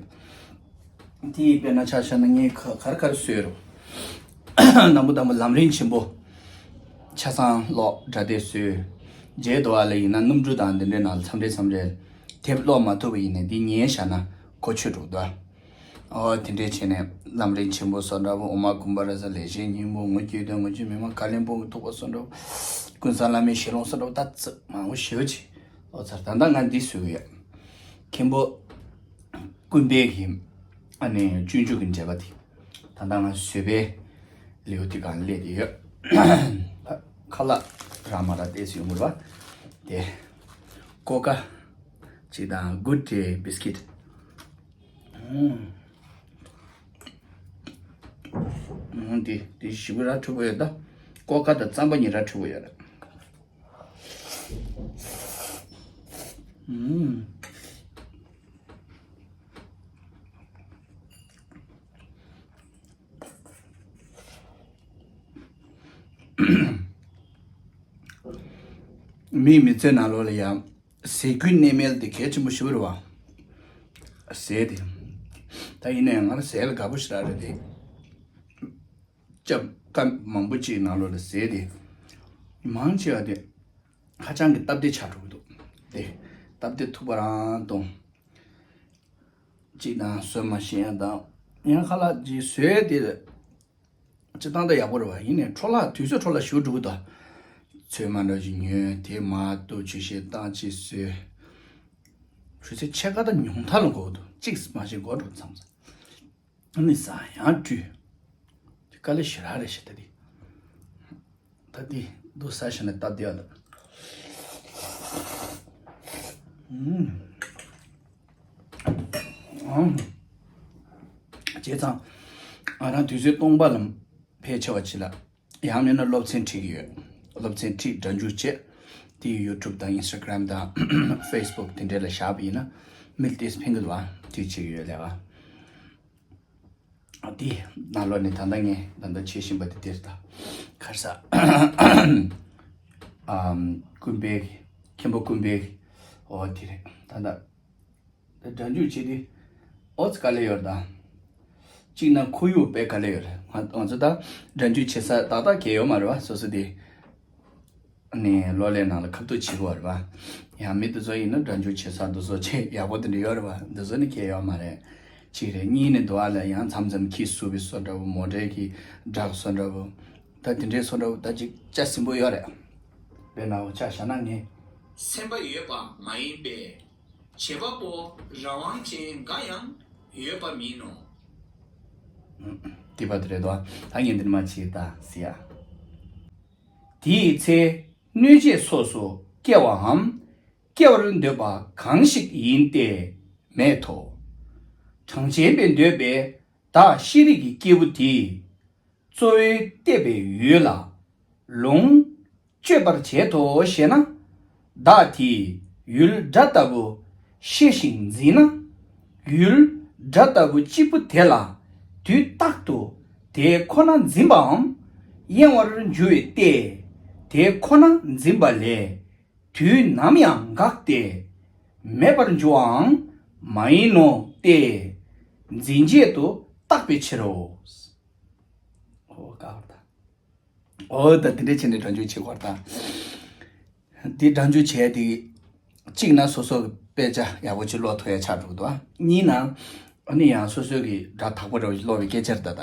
དེ་དཔེར་ན་ཆ་བཞག་ན་ངས་ག་ག་རེ་ག་རེ་བཟོས་རུང་། དང་པོ་དང་པོ་ལམ་རིམ་ཆེན་པོ། ཆ་ཚང་ཀློག་སྒྲ་དེབ་བཟོས། རྗེས་དུ་བ་ལ་ཡིན་ན་གནམ་གྲུ་དང་འདི་འདྲའི་ནང་ལ་མཚམས་རེ་མཚམས་རེ། དེབ་ཀློག་མ་ཐུབ་པ་ཡིན་ན་འདི་ཉན་བཞག་ན་གོ་ཆོད་འགྲོ་གི་འདུག་ཨོ་དེ་འདྲས་བྱས་ནས་ལམ་རིམ་ཆེན་པོ་སོགས་འདྲ་པོ། ཨོ་མ་ཀུམ་བ་ར་ཟ་ལེགས་བཤད་སྙིང་པོ། ངོ་བསྐྱོད་དོན་ངོ་བཅུ་མི་མང་། བཀའ་བློན་པོ་གི་ཐུག་པ་སོགས་འདྲ་པོ། ཀུན་བཟང་བླ་མའི་ཞལ་ལུང་སོགས་འདྲ་པོ། ད་ཚིག་མང་པོ་ཞེ་པོ་ཅིག་ཀློག་ཚར། ད་ལྟ་ང་འདི་བཟོ་གི་ཡོད། མཁན་པོ་ཀུན་དཔལ་གྱི་ཨ་ནི་སྤྱོད་འཇུག་གི་འགྲེལ་པ་དེ། ད་ལྟ་ང་བཟོས་པའི་ལེའུ་དེ་སྒང་སླེབས་བསྡད་ཡོད། ཁ་ལག་རག་མ་རག་ཏོག་ཙམ་ཡོང་གི་རེད་པ། དེ་ཀོ་ཀ་གཅིག་དང་གུད་ཌེ་བིས་ཀིཊ། ཨུམ། ཨུམ། འདི་འདི་ཞེ་པོ་ར་འཁྲུལ་པོ་ཡོད་ད། ཀོ་ཀ་དང་རྩམ་པ་གཉིས་ར་འཁྲུལ་པོ་ཡོད་རེད། ཨུམ། མིའི་མི་ཚེ་ནང་ལོགས་ལ་ཡང་ཟས་གོས་གནས་མལ་དེ་གལ་ཆེན་པོ་ཞེ་པོ་རེད་པ། ཟས་དེ། ད་ཡིན་ན་ཡང་ང་ལ་ཟས་ལ་དགའ་པོ་ཞེ་དྲག་རེད་དེ། སྐབས་སྐབས་མང་པོ་ཅིག་ནང་ལོགས་ལ་ཟས་དེ་མང་ཆེ་བ་དེ་ཧ་ཅང་གི་སྟབས་བདེ་ཆགས་འགྲོ་གི་འདུག་དེ་སྟབས་བདེ་ཐུག་པ་རང་གཏོང་། གཅིག་དང་བཟོ་མ་ཤེས་ཡ་དང་། ཡང་ཁ་ལག་ཅིག་བཟོས་དེ་སྤྱིར་བཏང་ད་ཡག་པོ་རེད་པ། ཡིན་ནའི་འཕྲོ་བརླག་དུས་ཚོད་འཕྲོ་བརླག་ཞེ་པོ་འགྲོ་གི་འདུག་ཚོད་མ་འདྲ་ཞིག་ཉོས། དེ་མར་གཏུབ། ཆུ་ཤེལ་བཏང་། ཅིག་བཟོས། ཆུ་ཚོད་ཕྱེད་ཀ་དང་ཉུང་མཐའ་ལ་འགོར་གི་འདུག་གཅིག་མ་ཤེས་འགོར་འགྲོ་མཚམས་མཚམས། ཨ་ནི་ཟ་ཡང་བཀྲུས། དེ་དཀའ་ལས་ཞེ་དྲག་རེད་ཤག་ད་དེ། ད་དེ་འདུག་ཟ་ཤེས་ན་སྟབས་བདེ་བ་འདུག་ཨུམ། ཨང་། བྱས་ཙང་ང་རང་དུས་ཚོད་སྟོང་པ་ལ་ཕལ་ཆེ་བ་ཅིག་ལ་ ཡང་མིན་ན་སློབ་ཚན་ཁྲིད་ཀྱི་ཡོད། སློབ་ཚན་ཁྲིད་སྒྲ་འཇུག་བྱས། དེ་ཡུ་ཊུབ་དང་ཨིན་སི་ཊ་གྷི་རམ་དང་ཕེ་སི་བུག་དེ་འདྲ་ལ་བཞག་པ་ཡིན་ན་མི་ལ་ཏོག་ཙམ་ཕན་གྱི་འདུག་ཨ། ཁྲིད་བྱེད་ཀྱི་ཡོད་ལས་ཀ། དེ་ནང་ལོགས་ནས་ད་ལྟ་ངས་ད་ལྟ་བྱེད་བཞིན་པ་དེ་དེར་ད་ག་རེ་ཟ། ཨམ། ཀུན་དཔལ། མཁན་པོ་ཀུན་དཔལ། འོ་དེ་རེད་ད་ལྟ། སྒྲ་འཇུག་བྱེད་དུས་ཨོ་ཙི་དཀའ་ལས་ཡོད་རེད་ད། གཅིག་ན་ཁོར་ཡུག་དཔེ་དཀའ་ལས་ཡོད་རེད། ང་ང་ཚོ་ད་སྒྲ་འཇུག་བྱེད་ས་ཏག་ཏག་གས་ཡོད་མ་རེད་བ། སོ་སོ་དེ་ནས་གློག་ཀླད་ནང་ལ་ཁ་ཐུག་བྱེད་དགོས་རེད་བ། ཡང་མི་དེ་ཚོ་ཡིན་ན་སྒྲ་འཇུག་བྱེད་ས་དེ་ཚོ་ཆེས་ཡག་པོ་དེ་འདྲ་ཡོད་རེད་བ། འདི་ཚོ་ནི་གས་ཡོད་མ་རེད། གཅིག་རེད། གཉིས་ནི་དུ་བ་ལ་ཡང་མཚམས་མཚམས་ཁྱི་སུ་བའི་བཟོ་འདྲ་བོ། མོ་ཊའི་གི་སྒྲ་བཟོ་འདྲ་བོ། ད་དེ་འདྲའི་བཟོ་འདྲ་བོ་ད་ཅིག་ཆ་ཟིན་པོ་ཡོད་རེད། དཔེར་ན་འོ་ཆ་བཞག་ན་ངས། སེམས་པ་ཡོད་པ་མ་ཡིན་པས། བྱེད་པ་པོ་རང་དབང་ཅན་འགའ་ཡང་ཡོད་པ་མིན་ནོ། དེ་བར་དུ་རེད་དོ། ད་ངས་འདིར་མ་བྱེད་ད་ཟེར་ཡ། དེའི་ཚེ་གནོད་བྱེད་སོགས་སུ་སྐྱེ་བའམ་སྐྱེ་བར་འདོད་པ་གང་ཞིག་ཡིན་ཏེ་མེད་དོ། གྲངས་ཅན་པས་འདོད་པའི་བདག་ཤེས་རིག་གི་སྐྱེས་བུ་དེས། གཙོ་བོས་བལྟས་པའི་ཡུལ་ལ་ལོངས་སྤྱོད་པར་བྱེད་དོ་ཞེ་ན། བདག་དེས་ཡུལ་སྒྲ་ལྟ་བུ་ཤེས་ཤིང་འཛིན་ན། ཡུལ་སྒྲ་ལྟ་བུ་གཅིག་པུ་དེ་ལ་དུས་རྟག་ཏུ་དེ་ཁོ་ན་འཛིན་པའམ་གཡེང་བར་འགྱུར་བས་ཏེ། དེ་ཁོ་ན་འཛིན་པ་ལས་དུས་ནམ་ཡང་འགག་སྟེ་མེད་པར་འགྱུར་བའང་མ་ཡིན་ནོ་སྟེ། འཛིན་བྱེད་དུ་བཏགས་པའི་ཕྱིར་རོ། ཨོ་ཀ་བར་ད། ཨོ་ད་དེ་འདྲའི་ཆེད་ནས་སྒྲ་འཇུག་བྱེད་དགོས་ད། དེ་སྒྲ་འཇུག་བྱས་དེ་གཅིག་ན་སོ་སོ་གི་དཔེ་ཆ་ཡག་པོ་ཅིག་ཀློག་ཐུབ་ཡ་ཆགས་འགྲོ་གི་འདུག་ཨ། གཉིས་ན་ཨ་ནི་ཡང་སོ་སོ་གི་སྒྲ་དག་པོ་འདྲ་བོ་ཅིག་ཀློག་པའི་སྐད་ཆ་རེད་ད། ད་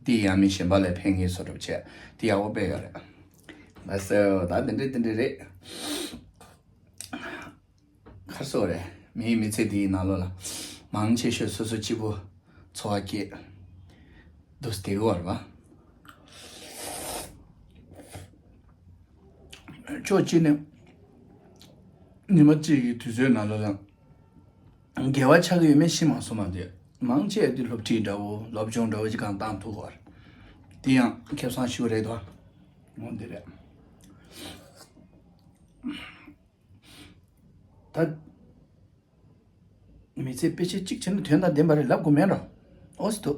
དེ་ཡང་མི་གཞན་པ་ལ་ཕན་ངེས་བཟོ་འདྲ་བོ་བྱས་དེ་ཡག་པོ་དཔེ་ཡོད་རེད། ལགས་སོ། ད་དེ་འདྲ་དེ་འདྲ་རེད། ཁར་སོ་རེད། མིའི་མི་ཚེ་འདིའི་ནང་ལོགས་ལ་མང་ཆེ་ཤོས་སོ་སོ་གཅིག་པུ་འཚོ་བ་སྐྱེལ་འདུག་སྟེ་གོ་རེད་པ། ཕྱོགས་གཅིག་ནས་ཉི་མ་གཅིག་གི་དུས་ཚོད་ནང་ལོགས་ལ་དགེ་བ་ཆགས་ཀྱི་ཡོད་མེད་ཤེས་མ་སོང་མ་དེ། མང་ཆེ་དེ་སློབ་ཁྲིད་འདྲ་བོ་སློབ་སྦྱོང་འདྲ་བོ་ཅིག་གང་བཏང་ཐུབ་གོ་རེད། དེ་ཡང་ཁེ་བཟང་ཞིག་རེད་དོ། འོ་འདི་རེད། ད། མི་ཚེ་དཔེ་ཆ་གཅིག་བྱས་ན་དོན་དང་ལྡན་པ་རེད་ལབ་དགོས་མེད་འགྲོ། ཨོ་སི་ཏོ།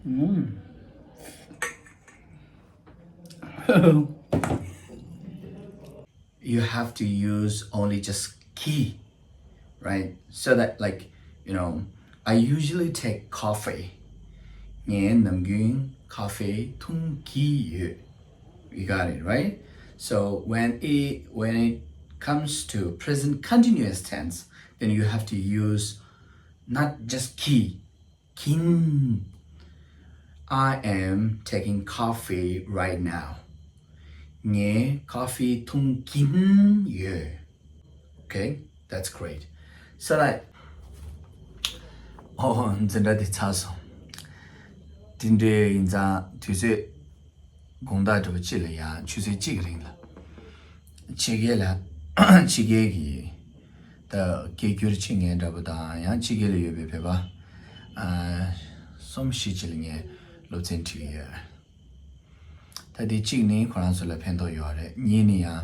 ཨུམ། You have to use only just ཁྱི། Right? So that, like, you know, I usually take coffee. ངས་ནམ་རྒྱུན་ཁ་ཕེ་འཐུང་གི་ཡོད། You got it, right? So when it when it comes to present continuous tense, then you have to use not just ཁྱི། གིན། I am taking coffee right now. ངས་ཁ་ཕེ་འཐུང་གིན་ཡོད། Okay, that's great. So, like, ཨོ་འཛིན་གྲྭ་དེ་ཚར་སོང་། དེ་འདྲའི་ཡིན་ཙང་དུས་ཚོད་དགོང་དག་འདྲ་པོ་གཅིག་ལ་ཡང་ཆུ་ཚོད་གཅིག་གི་རིང་ལ་ཕྱི་རྒྱལ་ལ་ཕྱི་རྒྱལ་གྱི་ད་སྐད་སྒྱུར་བྱེད་མཁན་འདྲ་པོ་དང་ཡང་ཕྱི་རྒྱལ་ལ་ཡོད་པའི་བོད་པ་ཨ་གསུམ་བཞི་ཅིག་ལ་ངས་སློབ་ཚན་ཁྲིད་ཀྱི་ཡོད། ད་དེ་གཅིག་ནི་ཁོ་རང་ཚོ་ལ་ཕན་ཐོགས་ཡོད་རེད། གཉིས་ནི་ཡང་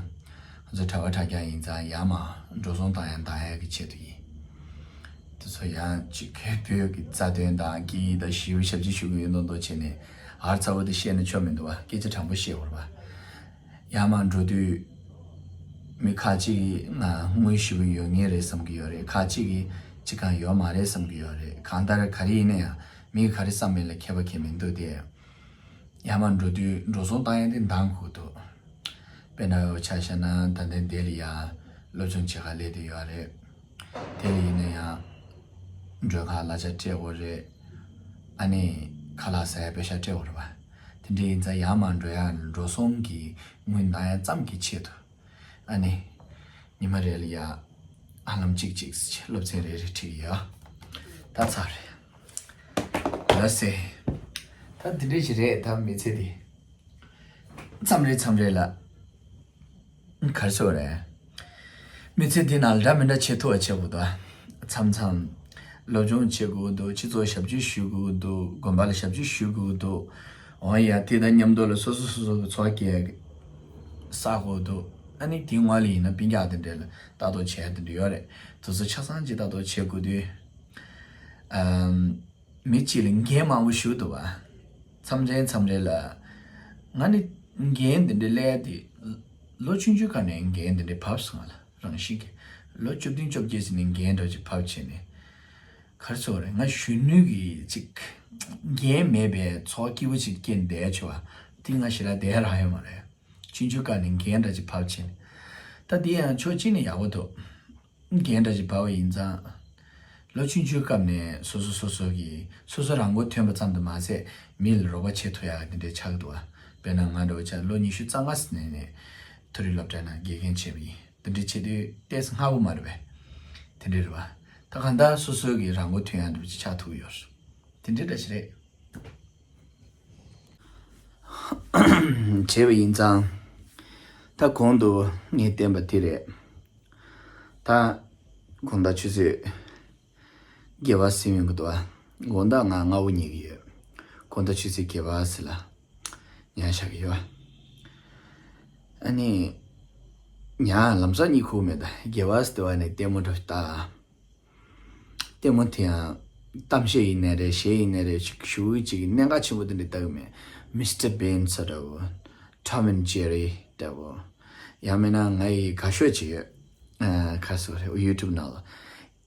ང་ཚོ་གྲྭ་པ་དྲ་རྒྱ་ཡིན་ཙང་ཡར་མར་འགྲོ་སོང་བཏང་ཡ་འདང་ཡ་གི་ཆེད་དུ་ཡིན། དེ་ཚོ་ཡང་གཅིག་གི་བོད་ཀྱི་རྩ་དོན་དང་སྐད་ཡིག་དང་ཞི་བའི་ཞབས་ཕྱི་ཞུ་གི་ཡོད་མདོག་མདོག་བྱས་ནས་ཨར་ཚ་བོ་དེ་བཤད་ན་ཆོ་མི་འདུག་བ། སྐད་ཆ་དྲང་པོ་བཤད་དགོས་རེད་བ། ཡར་མར་འགྲོ་དུས་མི་ཁ་ཅིག་གིས་ང་དངུལ་ཞེ་པོ་ཡོད་ངེས་རེད་བསམ་གྱི་ཡོད་རེད། ཁ་ཅིག་གིས་ཅི་གང་ཡོད་མ་རེད་བསམ་གྱི་ཡོད་རེད། གང་ལྟར་ག་རེ་ཡིན་ན་ཡང་མིས་ག་རེ་བསམ་མིན་ལ་ཁྱད་པར་གང་མི་འདུག་སྟེ། ཡར་མར་འགྲོ་དུས་འགྲོ་སོང་བཏང་ཡ་དེ་འདང་དགོས་འདུག་དཔེར་ན་ཆ་བཞག་ན་ད་ལྟ་འདི་ལ་ཡ་སློབ་སྦྱོང་བྱེད་ག་སླེབས་བསྡད་ཡོད་རེད། དེ་ལ་ཡིན་ན་ཡང་མགྲོན་ཁང་གླ་ཆ་སྤྲད་དགོས་རེད། ཨ་ནི་ཁ་ལག་ཟ་ཡ་པེ་ཤག་སྤྲད་དགོས་རེད་པ། དེ་འདྲ་ཡིན་ཙང་ཡར་མར་འགྲོ་ཡ་འགྲོ་སོང་གི་དངུལ་འདང་ཡ་ཙམ་གྱི་ཆེད་དུ། ཨ་ནི། ཉི་མ་རེ་ལ་ཡ། ཨ་ལམ་གཅིག་གཅིག་སློབ་ཚན་རེ་རེ་ཁྲིད་ཡོད། ད་ཚར་རེད། ལགས་སེ། ད་འདི་འདྲས་ཞིག་རེད་ད་མི་ཚེ་འདི། མཚམས་རེ་མཚམས་རེ་ལ། གར་སོ་རེད། མི་ཚེ་འདི་ནང་ལ་འདྲ་མི་འདྲ་བྱེད་ཐུབ་པ་བྱེད་དགོས་འདུག་མཚམས་མཚམས། སློབ་སྦྱོང་བྱེད་དགོས་འདུག་སྤྱི་ཚོགས་ཞབས་ཕྱི་ཞུ་དགོས་འདུག་དགོན་པ་ལ་ཞབས་ཕྱི་ཞུ་དགོས་འདུག་འོ་ཡ། དེ་དང་མཉམ་དུ་ལ་སོ་སོ་སོ་སོ་གི་ཚོགས་སྐྱེལ་ས་གོ་འདུག་ཨ་ནི་དེའི་སྔོན་ལ་ཡིན་ན་སྤུན་ཀྱག་དེ་འདྲས་ལ་ལྟ་རྟོག་བྱས་དེ་འདྲས་ཡོད་རེད། དེ་ཚོ་ཆ་ཚང་ཅིག་ལྟ་རྟོག་བྱེད་དགོས་དུས། ཨམ། མི་གཅིག་ལ་འགན་མང་པོ་ཞིག་འདུག་བ། མཚམས་རེ་མཚམས་རེ་ལ། ང་ནི་འགན་འདི་འདྲ་སླེབས་ཡ་དེ། ལོ་ཆུང་ཆུང་སྐབས་ནས་འགན་འདི་འདྲ་བབས་སོང་ང་ལ། རང་བཞིན་གྱིས། ལོ་བཅུ་བདུན་བཅོ་བརྒྱད་ཙམ་ནས་འགན་འདྲ་ཅིག་བབས་བྱས་ནས། ག་རེ་ཟེར་དགོས་རེད། ང་གཞོན་ནུ་གི་ཅིག་འགན་མེད་པའི་ཚོགས་སྐྱིད་པོ་ཅིག་སྐྱེས་བསྡད་ཆོག་བ། དེ་ང་ཞེ་དྲག་བསྡད་རག་ཡོད་མ་རེད། ཆུང་ཆུང་སྐབས་ནས་འགན་འདྲ་ཅིག་བབས་བྱས་ནས། ད་དེ་ཡང་ཕྱོགས་གཅིག་ནས་ཡག་པོ་འདུག་འགན་འདྲ་ཞིག་བབས་པ་ཡིན་ཙང་། ལོ་ཆུང་ཆུང་སྐབས་ནས་སོ་སོ་སོ་སོ་གིས་སོ་སོ་རང་མགོ་ཐོན་པ་ཙམ་དུ་མ་ཟད། མི་ལ་རོགས་པ་བྱེད་ཐུབ་ཡག་དེ་འདྲའི་ཆགས་འདུག་བ། དཔེར་ན་ང་འདྲ་བོ་ཆ་ལོ་ཉི་ཤུ་རྩ་ལྔ་ནས་ནས་མཐོ་རིམ་སློབ་གྲྭའི་ནང་དགེ་རྒན་བྱས་པ་ཡིན། དེ་འདྲའི་བྱེད་དུས་ཏོག་ཙམ་སྔ་པོ་མ་རེད་པས། དེ་འདྲའི་རེད་བ། ད་གང་ལྟར་སོ་སོ་གིས་རང་མགོ་ཐོན་ཡག་འདྲ་བོ་ཅིག་ཆགས་ཐུབ་ཡོད་རེད། དེ་འདྲའི་འདྲ་ཞིག་རེད། བྱས་པ་ཡིན་ཙང་། ད་གོང་དུ་ངས་བསྟན་པ་དེ་རེད། ད་དགོང་དག་ཆུ་ཚོད་བརྒྱད་པ་ཟིན་ཡོང་གི་འདུག་ཨ། དགོང་དག་ང་སྔ་པོ་ཉལ་གི་ཡོད། དགོང་དག་ཆུ་ཚོད་བརྒྱད་པ་ཟིན་ལ་ཉལ་བཞག་གི་ཡོད། ཨ་ནི། ཉལ་ལམ་སང་གཉིད་ཁུག་མེད། ད་བརྒྱད་པ་ཟིན་དུས་ཨ་ནི་ལྟད་མོ་འདྲ་ཞིག་ལྟ། ལྟད་མོ་དེ་ཡང་གཏམ་བཤད་ཡིན་ནའི་རེད། གཞས་ཡིན་ནའི་རེད། ཞིག་ཞུ་གི་ཅིག་གནད་འགག་ཆེན་པོ་དེ་འདྲ་ལྟ་གི་མེད། མི་སི་ཊར་བིན་ས་འདྲ་བོ། Tom and Jerry འདྲ་བོ། ཡང་མིན་ན་ང་ཡི་དགའ་ཤོས་ཅིག་ཡོད། ཨ། ག་རེ་ཟེར་དགོས་རེད། ཡུ་ཊུབ་ནང་ལ།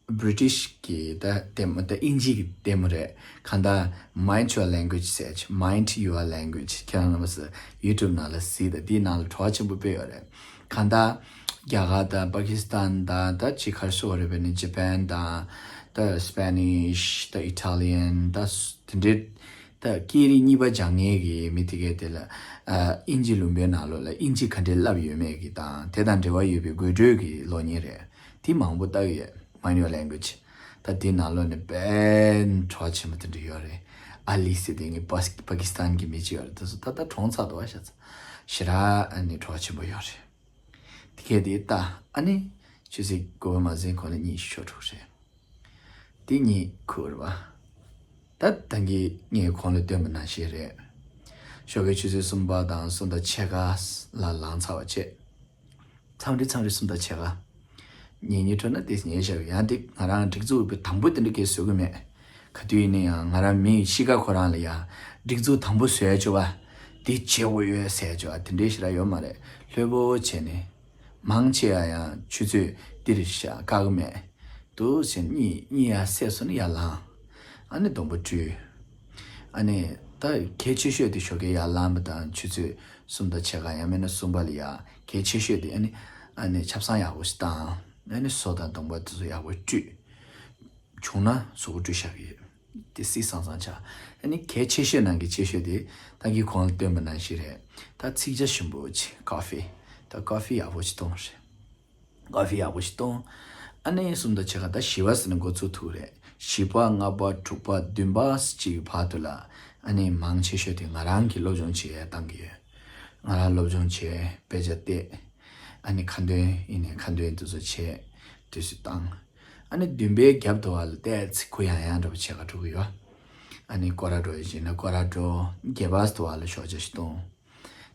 བྷི་རི་ཊི་ཤི་གི་ད་ལྟད་མོ། ད་དབྱིན་ཇི་གི་ལྟད་མོ་རེད། གང་ལྟར་Mind Your Language ཟེར་ཅིག Mind Your Language ཁྱེད་རང་རྣམ་པ་ཚོ་ཡུ་ཊུབ་ནང་ལ་གཟིགས་དང་། དེའི་ནང་ལ་བྲོ་བ་ཆེན་པོ་དཔེ་ཡོད་རེད། གང་ལྟར་རྒྱ་གར་དང་པ་ཀི་སི་ཐན་དང་། ད་ཅིག་ག་རེ་ཟེར་དགོས་རེད། དཔེར་ན་ཇ་པན་དང་། ད་སི་པེ་ནིཤ། ད་ཨི་ཊ་ལི་ཡན། ད་དེ་འདྲའི་ད་སྐད་རིགས་གཉིས་པ་སྦྱང་མཁན་གྱི་མི་དེ་གས་དེ་ལ། ཨ། དབྱིན་ཇི་ལུང་པའི་ནང་ལོགས་ལ་དབྱིན་ཇི་ག་འདྲས་བསླབས་ཡོད་མེད་ཀྱི་དང་། དེ་དང་འབྲེལ་བ་ཡོད་པའི་དགོད་བྲོའི་གི་གློག་བརྙན་རེད། དེ་མང་པོ་ལྟ་གི་ཡོད། Mind Your Language ད་དེའི་ནང་ལོགས་ནས་དཔེ་བྲོ་བ་ཆེན་པོ་དེ་འདྲ་ཡོད་རེད། ཨ་ལི་ཟེར་དེ་ངའི་པ་པ་ཀི་སི་ཐན་གྱི་མི་གཅིག་ཡོད་རེད། དེ་ཚོ་ད་ལྟ་གྲོངས་ཚར་འདུག་བ། ཤ་ཚ་ཞེ་དྲག་ཨ་ནི་བྲོ་བ་ཆེན་པོ་ཡོད་རེད། དེ་གས་དེ་ལྟ། ཨ་ནི་ཆུ་ཚོད་དགུ་པ་མ་ཟིན་གོང་ལ་གཉིད་ཤོར་འགྲོ་རེད། དེ་གཉིད་ཁུག་རེད་བ། ད་ད་གིན་ངས་གོང་ལ་སྟོན་པ་ནང་བཞིན་རེད། ཞོགས་ཀའི་ཆུ་ཚོད་གསུམ་པ་དང་གསུམ་དང་ཕྱེད་ཀ་ལ་ལངས་ཚར་བ་བྱས། མཚམས་རེ་མཚམས་རེ་གསུམ་དང་ཕྱེད་ཀ་ཉལ་ཉལ་འཕྲོ་ན་དེ་ཉལ་བཞག་ཡང་དེ་ང་རང་སྒྲིག་འཛུགས་པའི་དང་པོ་དེ་འདྲ་གས་བཟོ་གི་མེད། ག་དུས་ཡིན་ན་ཡང་ང་རང་མི་གཤིས་ཀ་ཁོ་རང་ལ་ཡ་སྒྲིག་འཛུགས་དང་པོ་བཟོ་ཡ་ཆོག་བ། དེ་བྱེད་དགོས་ཡོད་ཟེར་ཆོག་བ་དེ་འདྲའི་ཞེ་དྲག་ཡོད་མ་རེད། ལྷོད་པོ་བྱས་ནས་མང་ཆེ་བ་ཡང་ཆུ་ཚོད་འདིར་བཞག་བཀག་གི་མེད། འདུག་ཟེར་གཉིད་གཉིད་ཡར་སད་སོང་ན་ཡར་ལངས། ཨ་ནི་སྡོང་པོ་བཀྲུས། ཨ་ནི་ད་གལ་ཆེ་ཤོས་དེ་ཞོགས་ཀས་ཡར་ལངས་པ་དང་ཆུ་ཚོད་གསུམ་དང་ཕྱེད་ཀ་ཡང་མིན་ན་གསུམ་པ་ལ་ཡར་གལ་ཆེ་ཤོས་དེ། ཨ་ནི་ཨ་ནི་ཆབ་གསང་ཡག་པོ་ཞིག་བཏང་། ཨ་ནི་སོ་དང་སྡོང་པོ་དེ་ཚོ་ཡག་པོ་བཀྲུས། བྱུང་ན་གཟུགས་པོ་བཀྲུས་བཞག་གི་ཡོད། དེ་སྲིད་སང་སང་ཆགས། ཨ་ནི་གལ་ཆེ་ཤོས་ནང་གི་ཆེ་ཤོས་དེ་ད་གིན་གོང་ལ་སྟོན་པ་ནང་བཞིན་རེད། ད་ཚིག་ཇ་ཞིམ་པོ་ཅིག་ཀོ་ཧྥི། ད་ཀོ་ཧྥི་ཡག་པོ་ཅིག་བཏུང་རེད། ཀོ་ཧྥི་ཡག་པོ་ཞིག་བཏུང་། ཨ་ནི་གསུམ་དང་ཕྱེད་ཀ་ད་བཞི་པ་ཟེར་ནས་འགོ་ཚུགས་ཐུབ་རེད། བཞི་པ་ལྔ་པ་དྲུག་པ་བདུན་པ་ཅིག་གི་བར་དུ་ལ། ཨ་ནི་མང་ཆེ་ཤོས་དེ་ང་རང་གིས་སློབ་སྦྱོང་བྱེད་ཡས་བཏང་གི་ཡོད། ང་རང་སློབ་སྦྱོང་བྱས། དཔེ་ཆ་བལྟས། ཨ་ནི་ཁ་འདོན་ཡིན་ནའི་ཁ་འདོན་དེ་ཚོ་བྱས། དུས་སུ་བཏང་། ཨ་ནི་བདུན་པའི་རྒྱབ་དུ་བ་ལ་ཏོག་ཙམ་གུ་ཡངས་ཡངས་འདྲ་པོ་བྱེད་ག་འགྲོ་གི་ཡོད། ཨ་ནི་སྐོར་ར་འགྲོ་ཡི་ཅིག་ན་སྐོར་ར་འགྲོ། བརྒྱད་པ་དུ་བ་ལ་ཞོགས་ཇ་ཞིག་བཏུང་།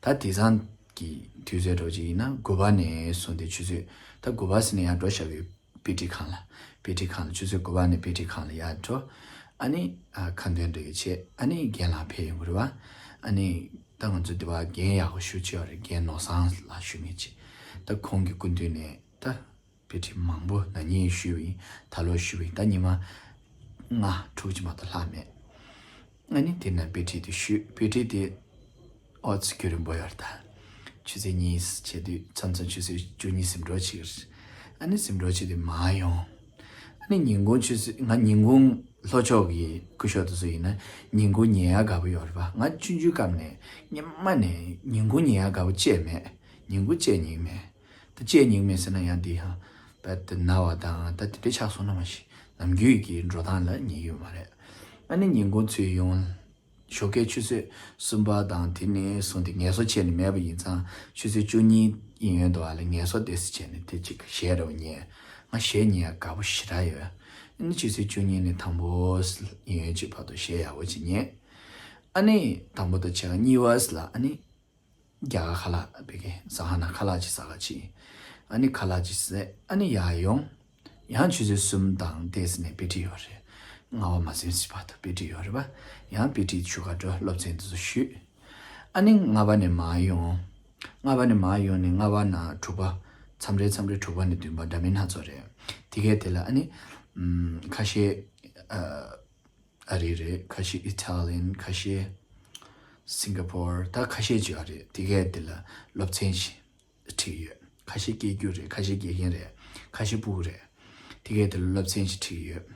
ད་དེང་སང་གི་དུས་ཚོད་འདྲ་པོ་ཅིག་ཡིན་ན་དགུ་པ་ནས་བཟུང་སྟེ་ཆུ་ཚོད། ད་དགུ་པ་ཟིན་ནས་ཡར་འགྲོ་བཞག་གི་ཡོད། པི་ཊི་ཁང་ལ། པི་ཊི་ཁང་ལ་ཆུ་ཚོད་དགུ་པ་ནས་པི་ཊི་ཁང་ལ་ཡར་འགྲོ། ཨ་ནི་ཨ་ཁ་འདོན་འདྲ་གི་བྱས། ཨ་ནི་རྒན་ལགས་ཕེབས་ཡོང་གི་རེད་བ། ཨ་ནི་ད་ང་ཚོ་འདི་པར་རྒན་ཡག་པོ་ཞེ་པོ་ཅིག་ཡོད་རེད། རྒན་ནོར་བཟང་ལགས་ཞུ་མཁན་ཅིག་ད་ཁོང་གི་སྐུ་མདུན་ནས་ད་པི་ཊི་མང་པོ་ན་ནིང་ཞུས་པ་ཡིན། ད་ལོ་ཞུས་པ་ཡིན། ད་ཉི་མ་ལྔ་དྲུག་ཅིག་མ་གཏོགས་ལྷག་མེད། ཨ་ནི་དེ་ནས་པི་ཊི་དེ་ཞུས། པི་ཊི་དེ་ཨོ་ཙི་རྒྱུན་རིང་པོ་ཡོད་རེད་ད། ཆུ་ཚོད་གཉིས་བྱེད་དུས་མཚམས་མཚམས་ཆུ་ཚོད་བཅུ་གཉིས་ཟིན་འགྲོ་བྱེད་ཀྱི་རེད། ཨ་ནི་ཟིན་འགྲོ་བྱེད་དུས་མར་ཡོང་། ཨ་ནི་ཉིན་གུང་ཆུ་ཚོད། ང་ཉིན་གུང་ལྷོ་ཕྱོགས་ཀྱི་སྐུ་ཞབས་དེ་ཚོ་ཡིན་ན་ཉིན་གུང་ཉལ་ཡག་དགའ་པོ་ཡོད་རེད་པ། ང་ཆུང་ཆུང་སྐབས་ནས་སྔོན་མ་ནས་ཉིན་གུང་ཉལ་ཡག་དགའ་པོ་བྱས་མེད། ཉིན་གུང་བྱས་མྱོང་མེད། ད་བྱས་མྱོང་མེད་ཟེར་ན་ཡང་འདི་ཧ་བད་དེ་ན་བ་དང་ད་དེ་འདྲ་ཆགས་སོང་ན་མ་གཞི་ནམ་རྒྱུན་གྱི་འགྲོ་སྟངས་ལ་ཉན་གྱི་ཡོད་མ་རེད། ཨ་ནི་ཉིན་གུང་ཚུར་ཡོང་། ཞོགས་ཀའི་ཆུ་ཚོད་གསུམ་པ་དང་དེ་ནས་བཟུང་སྟེ་ངལ་གསོ་བྱས་ནས་མེད་པ་ཡིན་ཙང་ཆུ་ཚོད་བཅུ་གཉིས་ཡིན་ཡོད་འདུག་ཨ་ལ། ངལ་གསོ་ཏོག་ཙམ་བྱས་ནས་དེ་གཅིག་གཞས་འདྲ་པོ་ཉན། ང་གཞས་ཉན་ཡག་དགའ་པོ་ཞེ་དྲག་ཡོད། ཨ་ནི་ཆུ་ཚོད་བཅུ་གཉིས་ནས་དང་པོ་ཡིན་ཡོད་ཅིག་བར་དུ་གཞས་ཡག་པོ་ཅིག་ཉན། ཨ་ནི་དང་པོ་དང་ཕྱེད་ཀ་གཉིས་པ་ལ་ཨ་ནི་རྒྱ་གར་ཁ་ལག་བི་གེ་ཟ་ཧ་ན་ཁ་ལག་ཅིག་ཟ་ག་ཅིག་ཨ་ནི་ཁ་ལག་ཅིག་ཟས། ཨ་ནི་ཡར་ཡོང་། ཡང་ཆུ་ཚོད་གསུམ་དང་ཏོག་ཙམ་ནས་དཔེ་ཁྲིད་ཡོད་རེད། ལྔ་པ་མ་ཟིན་ཙམ་བར་དུ་དཔེ་ཁྲིད་ཡོད་རེད་པ། ཡང་དཔེ་ཁྲིད་ཆུ་ཁ་འགྲོ། སློབ་ཚན་དེ་ཚོ་ཞུས། ཨ་ནི་ལྔ་པ་ནས་མར་ཡོང་། ལྔ་པ་ནས་མར་ཡོང་ནས་ལྔ་པ་ནས་དྲུག་པ། མཚམས་རེ་མཚམས་རེ་དྲུག་པ་ནས་བདུན་པ་འདྲ་མིན་སྣ་ཚོགས་རེད། དེ་གས་དེ་ལ་ཨ་ནི་ཨམ། ཁ་ཤས་ཨ། ཨ་རི་རེད། ཁ་ཤས་ཨི་ཊ་ལི་ཡན། ཁ་ཤས་སིང་ག་པོར། ད་ཁ་ཤས་ཅིག་ཨ་རི་རེད། དེ་གས་དེ་ལ་སློབ་ཚན་ཞིག་ཁྲིད་ཡོད། ཁ་ཤས་སྐྱེས་རྒྱུ་རེད། ཁ་ཤས་དགེ་རྒན་རེད། ཁ་ཤས་སྤུ་གུ་རེད། དེ་གས་དེ་ལ་སློབ་ཚན་ཞིག་ཁྲིད་ཡོད།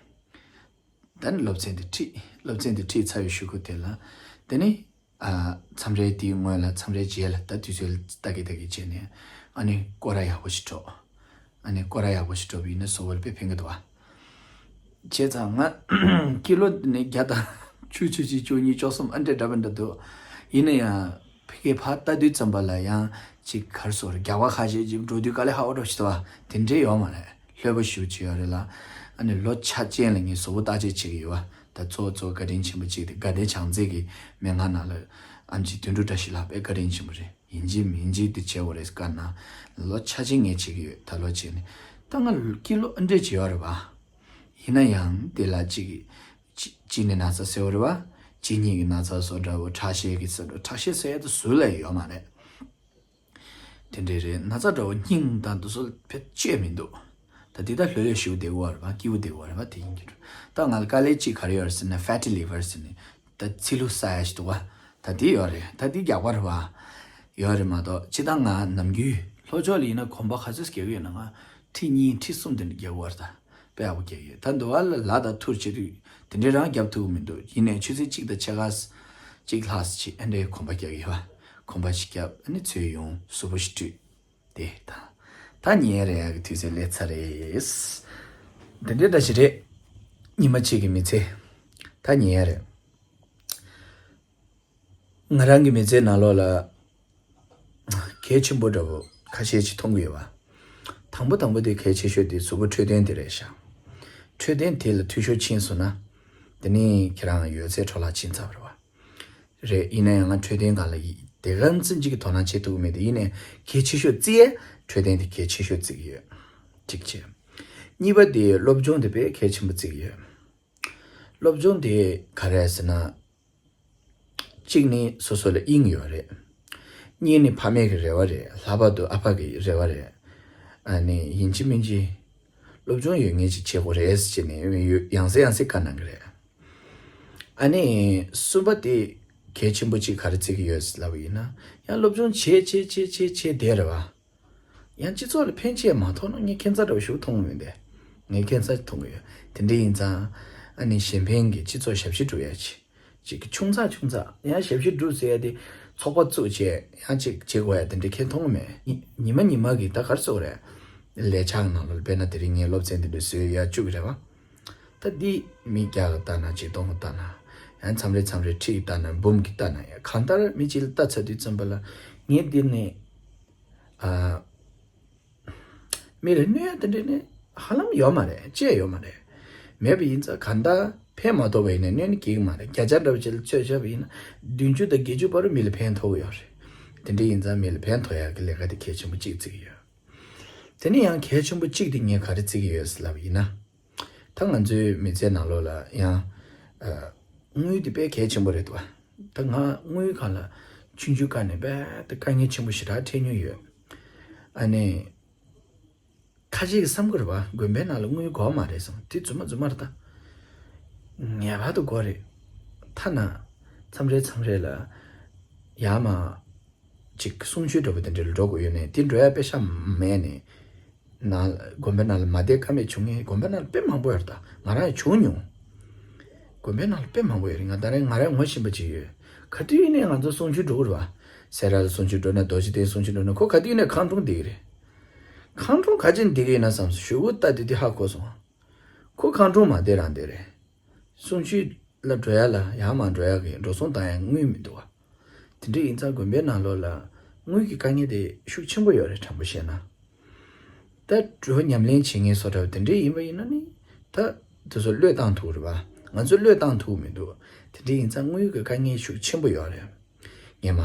ད་ནི་སློབ་ཚན་དེ་ཁྲིད། སློབ་ཚན་དེ་ཁྲིད་ཚར་བའི་གཞུག་གུ་དེ་ལ་དེ་ནི་ཨ། མཚམས་རེ་དེའི་སྔོན་ལ་མཚམས་རེ་རྗེས་ལ་ད་དུས་ཚོད་ལ་ལྟ་གི་ལྟ་གི་བྱས་ནས་ཨ་ནི་སྐོར་ར་ཡག་པོ་ཞིག་འགྲོ། ཨ་ནི་སྐོར་ར་ཡག་པོ་ཞིག་འགྲོ་བ་ཡིན་ན་གཟུགས་པོ་ལ་དཔེ་ཕན་གི་འདུག་བ། བྱས་ཙང་ང་ཀི་ལོ་ནི་བརྒྱ་དང་བཅུ་བཅུ་གཅིག་བཅུ་གཉིས་བཅུ་གསུམ་ཨ་འདྲས་འདྲ་བ་འདྲ་འདུག་ཡིན་ན་ཡང་ཕ་གིར་ཕར་ལྟ་དུས་ཙམ་པ་ལ་ཡང་ཅིག་ག་རེ་ཟེར། རྒྱགས་པ་ཁ་ཤས་ཅིག་འགྲོ་དུས་དཀའ་ལས་ཁག་པོ་འདྲ་ཞིག་འདུག་བ། དེ་འདྲས་ཡོད་མ་རེད། ལྷོད་པོ་ཞེ་པོ་ཅིག་ཡོད་རེད་ལ། ཨ་ནི་ལོ་ཆ་ཅན་ལ་ངས་གཟུགས་པོ་བརྟག་དཔྱད་བྱེད་ཀྱི་ཡོད་བ། ད་གཙོ་བོ་གཙོ་བོ་བཀའ་དྲིན་ཆེན་པོ་གཅིག་དེ་དགའ་ལྡན་བྱང་རྩེ་གི་སྨན་ཁང་ནང་ལ་ཨེམ་ཆི་དོན་གྲུབ་བཀྲ་ཤིས་ལགས་དཔེ་བཀའ་དྲིན་ཆེན་པོ་རེད། ཡིན་གཅིག་མིན་གཅིག་དེ་བྱེད་དགོས་རེད་བཀའ་གནང་། ལོ་ཆ་ཅན་ངས་བྱེད་ཀྱི་ཡོད། ད་ལོ་བྱས་ནས་ད་ང་ཀི་ལོ་ཨ་འདྲས་ཅིག་ཡོད་རེད་བ། ཡིན་ན་ཡང་དེ་ལ་གཅིག་གཅིག་གཅིག་ནས་ན་ཚ་སེལ་བ་རེད་བ། གཅིག་གཉིས་ཀྱི་ན་ཚ་བཟོ་འདྲ་བོ། ཁྲག་ཤེད་ཀྱི་བཟོ་འདྲ། ཁྲག་ཤེད་ཟེར་ཡ་དེ་ཟུར་ལ་ཡོད་མ་རེད། དེ་འདྲས་རེད། ན་ཚ་འདྲ་བོ་སྙིང་དང་དེ་ཚོ་ཕལ་ཆེར་མི་འདུག་ད་འདི་ལྟར་ལྷོད་ལྷོད་ཞེ་པོ་བསྡད་ཀྱི་ཡོད་རེད་བ། སྐྱིད་པོ་བསྡད་ཀྱི་ཡོད་རེད་བ། དེ་ཡིན་གྱི་རེད། ད་ང་ལ་དཀའ་ལས་གཅིག་ག་རེ་ཡོད་རེད་ཟེར་ན་ཕེ་ཊི་ལི་ཝར་ཟེར་ནས་ད་ཚིལ་ལུ་ཟ་ཡ་ཞིག་འདུག་བ། ད་འདི་ཡོད་རེད། ད་འདི་རྒྱགས་པ་རེད་བ། ཡོད་རེད་མ་གཏོགས་སྤྱིར་བཏང་ང་ནམ་རྒྱུན་ལྷོ་ཕྱོགས་ལ་ཡིན་ན་གོམ་པ་ག་ཚོད་རྒྱག་གི་ཡོད་ན་ང་ཁྲི་གཉིས་ཁྲི་གསུམ་དེ་འདྲ་རྒྱག་གི་ཡོད་རེད། ད་དཔེ་ཡག་པོ་རྒྱག་གི་ཡོད། ད་འདི་བ་ལ་ལ་དང་ཐུར་བྱེད་དུས་དེ་འདྲས་རང་རྒྱབ་ཐུབ་ཀྱི་མི་འདུག་ཡིན་ནའི་ཆུ་ཚོད་གཅིག་དང་ཕྱེད་ཀ་གཅིག་ལྷག་ཅིག་ཨ་འདྲས་གོམ་པ་རྒྱག་གི་ཡོད་བ། གོམ་པ་ཞིག་རྒྱབ། ཨ་ནི་ཚུར་ཡོང་། གཟུགས་པོ་ཞིག་བཀྲུས། དེ་ད་ད་ཉལ་རེ་ཡག་གི་དུས་ཚོད་སླེབས་ཚར་རེད། འདི་འདྲས་འདྲ་ཞིག་རེད། ཉི་མ་གཅིག་གི་མི་ཚེ་ད་ཉལ་རེད། ང་རང་གི་མི་ཚེའི་ནང་ལོགས་ལ་གལ་ཆེན་པོ་འདྲ་བོ་ཁ་ཤས་ཅིག་མཐོང་གི་ཡོད་པ། དང་པོ་དང་པོ་དེ་གལ་ཆེ་ཤོས་དེ་གཟུགས་པོ་འཕྲོད་བསྟེན་དེ་རེད་ཤག་འཕྲོད་བསྟེན་དེ་ལ་འཐུས་ཤོར་ཕྱིན་སོང་ན། དེ་ནི་ཁྱེད་རང་ཡོད་ཚད་འཕྲོ་བརླག་ཕྱིན་ཚར་བ་རེད་བ། རེད། ཡིན་ན་ཡང་ང་འཕྲོད་བསྟེན་སྒང་ལ་ཡི་དེ་ག་ཙམ་ཅིག་གི་དོ་སྣང་བྱེད་ཐུབ་ཀྱི་མེད་དེ། ཡིན་ནའི་གལ་ཆེ་ཤོས་བརྩི་ཡས་འཕྲོད་བསྟེན་དེ་གལ་ཆེ་ཤོས་བརྩི་གི་ཡོད། གཅིག་བྱས། གཉིས་པ་དེ་སློབ་སྦྱོང་དེ་དཔེ་གལ་ཆེན་པོ་བརྩི་གི་ཡོད། སློབ་སྦྱོང་དེ་ག་རེ་རེད་ཟེར་ན། གཅིག་ནི་སོ་སོ་ལ་དབྱིངས་ཡོད་རེད། གཉིས་ནི་ཕ་མེས་ཀྱི་རེ་བ་རེད། ལྷག་པར་དུ་ཨ་ཕ་གི་རེ་བ་རེད། ཨ་ནི་ཡིན་གཅིག་མིན་གཅིག་སློབ་སྦྱོང་ཡོད་མཁན་ཅིག་བྱེད་དགོས་རེད་ཟེར་ནས་ཡང་སེ་ཡང་སེ་བཀའ་གནང་གི་རེད། ཨ་ནི་གསུམ་པ་དེ་གལ་ཆེན་པོ་གཅིག་ག་རེ་བརྩི་གི་ཡོད་ལབ་པ་ཡིན་ན། ཡང་སློབ་སྦྱོང་བྱེད་བྱེད་བྱེད་བྱེད་བྱེད་བསྡད་རེད་བ། ཡང་སྤྱི་ཚོགས་ལ་ཕན་ཆེད་མ་མཐོང་ན་ངས་ཁྱད་མཚར་འདྲ་བོ་ཞིག་མཐོང་གི་མི་འདུག་ངས་ཁྱད་མཚར་མཐོང་གི་ཡོད། དེ་འདྲ་ཡིན་ཙང་ཨ་ནི་གཞན་ཕན་གྱི་སྤྱི་ཚོགས་ཞབས་ཕྱི་སྒྲུབ་ཡ་ཅིག་ཅིག་གི་ཆུང་ཙག་ཆུང་ཙག་ཡང་ཞབས་ཕྱི་སྒྲུབ་ཟེར་ཡ་དེ་ཚོགས་པ་བཙུགས་བྱས་ཡང་ཅིག་བྱེད་དགོས་ཡ་དེ་འདྲ་ཁྱེད་མཐོང་གི་མེད། ཉི་ཉི་མ་ཉི་མ་གི་ད་ག་རེ་ཟེར་དགོས་རེད། ལས་འཆར་གི་ནང་ལོགས་ལ་དཔེར་ན་དེ་རིང་ངས་སློབ་ཚན་དེ་འདྲ་བཟོས་ཡ་བཅུག་གི་རེད་བ། ད་འདི་མི་བརྒྱ་གིས་ལྟ་ན། ཆིག་སྟོང་གིས་ལྟ་ན། ཡང་མཚམས་རེ་མཚམས་རེ་ཁྲི་གིས་ལྟ་ན། འབུམ་གྱིས་ལྟ་ན། ཡང་གང་ལྟར་མི་གཅིག་ལ་ལྟ་ཚར་དུས་ཙམ་པ་ལ་ངས་འདི་ནས་ཨ། མི་ལ་གནོད་ཡ་དེ་འདྲ་ནི་ཧ་ལམ་ཡོད་མ་རེད། ཅི་ཡང་ཡོད་མ་རེད། མེད་པ་ཡིན་ཙང་གང་ལྟར་ཕན་མ་ཐོགས་པ་ཡིན་ན་གནོད་ནི་སྐྱེ་གི་མ་རེད། བརྒྱ་ཆ་འདྲ་བོ་ཅིག་ལ་ཚོད་བཞག་པ་ཡིན་ན་བདུན་ཅུ་དང་བརྒྱད་ཅུ་བར་དུ་མི་ལ་ཕན་ཐོགས་ཀྱི་ཡོད་རེད། དེ་འདྲ་ཡིན་ཙང་མི་ལ་ཕན་ཐོགས་ཡ་གི་ལས་ཀ་དེ་གལ་ཆེན་པོ་གཅིག་བརྩི་གི་ཡོད། དེ་ནས་ཡང་གལ་ཆེན་པོ་གཅིག་དེ་ངས་ག་རེ་བརྩི་གི་ཡོད་ལབ་ཡིན་ན། ད་ང་ཚོའི་མི་ཚེའི་ནང་ལོགས་ལ་ཡང་ཨ། དངུལ་དེ་དཔེ་གལ་ཆེན་པོ་རེད་འདུག་བ། ད་ང་དངུལ་སྒང་ལ་ཆུང་ཆུང་སྒང་ནས་དཔེ་ད་དཀའ་ངལ་ཆེན་པོ་ཞེ་དྲག་འཕྲད་མྱོང་ཡོད། ཨ་ནི། ཁ་ཅིག་གིས་བསམ་གི་རེད་བ། དགོན་པའི་ནང་ལ་དངུལ་དགོས་མ་རེད་བསམ། དེ་རྫུན་མ་རྫུན་མ་རེད་ད། ངེས་པར་དུ་དགོས་རེད། ཐ་ན་མཚམས་རེ་མཚམས་རེ་ལ་ཡར་མར་ཅིག་གསུང་ཆོས་འདྲ་པོ་དེ་འདྲ་ལ་འགྲོ་དགོས་ཡོད་ནའི་དེ་འགྲོ་ཡ་པེ་ཤ་མེད་ནས་ནང་དགོན་པའི་ནང་ལ་མ་བསྡད་ཀ་མེད་བྱུང་མཁན་དགོན་པའི་ནང་ལ་དཔེ་མང་པོ་ཡོད་རེད་ད། ང་རང་ཡང་བྱུང་མྱོང་། དགོན་པའི་ནང་ལ་དཔེ་མང་པོ་ཡོད་རེད། ང་ད་རེས་ང་རང་ངོ་ཤེས་པ་ཅིག་ཡོད། ག་དུས་ཡིན་ནའི་ང་ཚོ་གསུང་ཆོས་འགྲོ་གི་རེད་བ། སེ་ར་ལ་གསུང་ཆོས་འགྲོ་ན། རྡོ་རྗེ་གདན་གསུང་ཆོས་འགྲོ་ན། ཁོ་ག་དུས་ཡིན་ནའི་ཁང་དྲུང་བསྡད་ཀྱི་རེད། ཁང་དྲུང་ག་ཅིག་བསྡད་ཀྱི་ཡོད་ན་བསམ་སོང་། ཞོགས་པ་ལྟ་དུས་དེ་ཧ་གོ་སོང་། ཁོ་ཁང་དྲུང་མ་བསྡད་རང་བསྡད་རེད། གསུང་ཆོས་ལ་འགྲོ་ཡ་ལ་ཡར་མར་འགྲོ་ཡ་གི་འགྲོ་སོང་བཏང་ཡ་དངུལ་མི་འདུག་བ། དེ་འདྲ་ཡིན་ཙང་དགོན་པའི་ནང་ལོགས་ལ་དངུལ་གྱི་དཀའ་ངལ་དེ་ཤུགས་ཆེན་པོ་ཡོད་རེད། དྲང་པོ་བཤད་ན། ད་འགྲོ་ཉམས་ལེན་བྱེད་མཁན་བཟོ་འདྲ་བ་དེ་འདྲ་ཡིན་པ་ཡིན་ན་ནི། ད་དེ་ཚོ་བློས་བཏང་ཐུབ་རེད་བ། ང་ཚོ་བློས་བཏང་ཐུབ་མི་འདུག། དེ་ དེ་འདྲ་ཡིན་ཙང་དངུལ་གྱི་དཀའ་ངལ་ཤུགས་ཆེན་པོ་ཡོད་རེད། ངས་མ།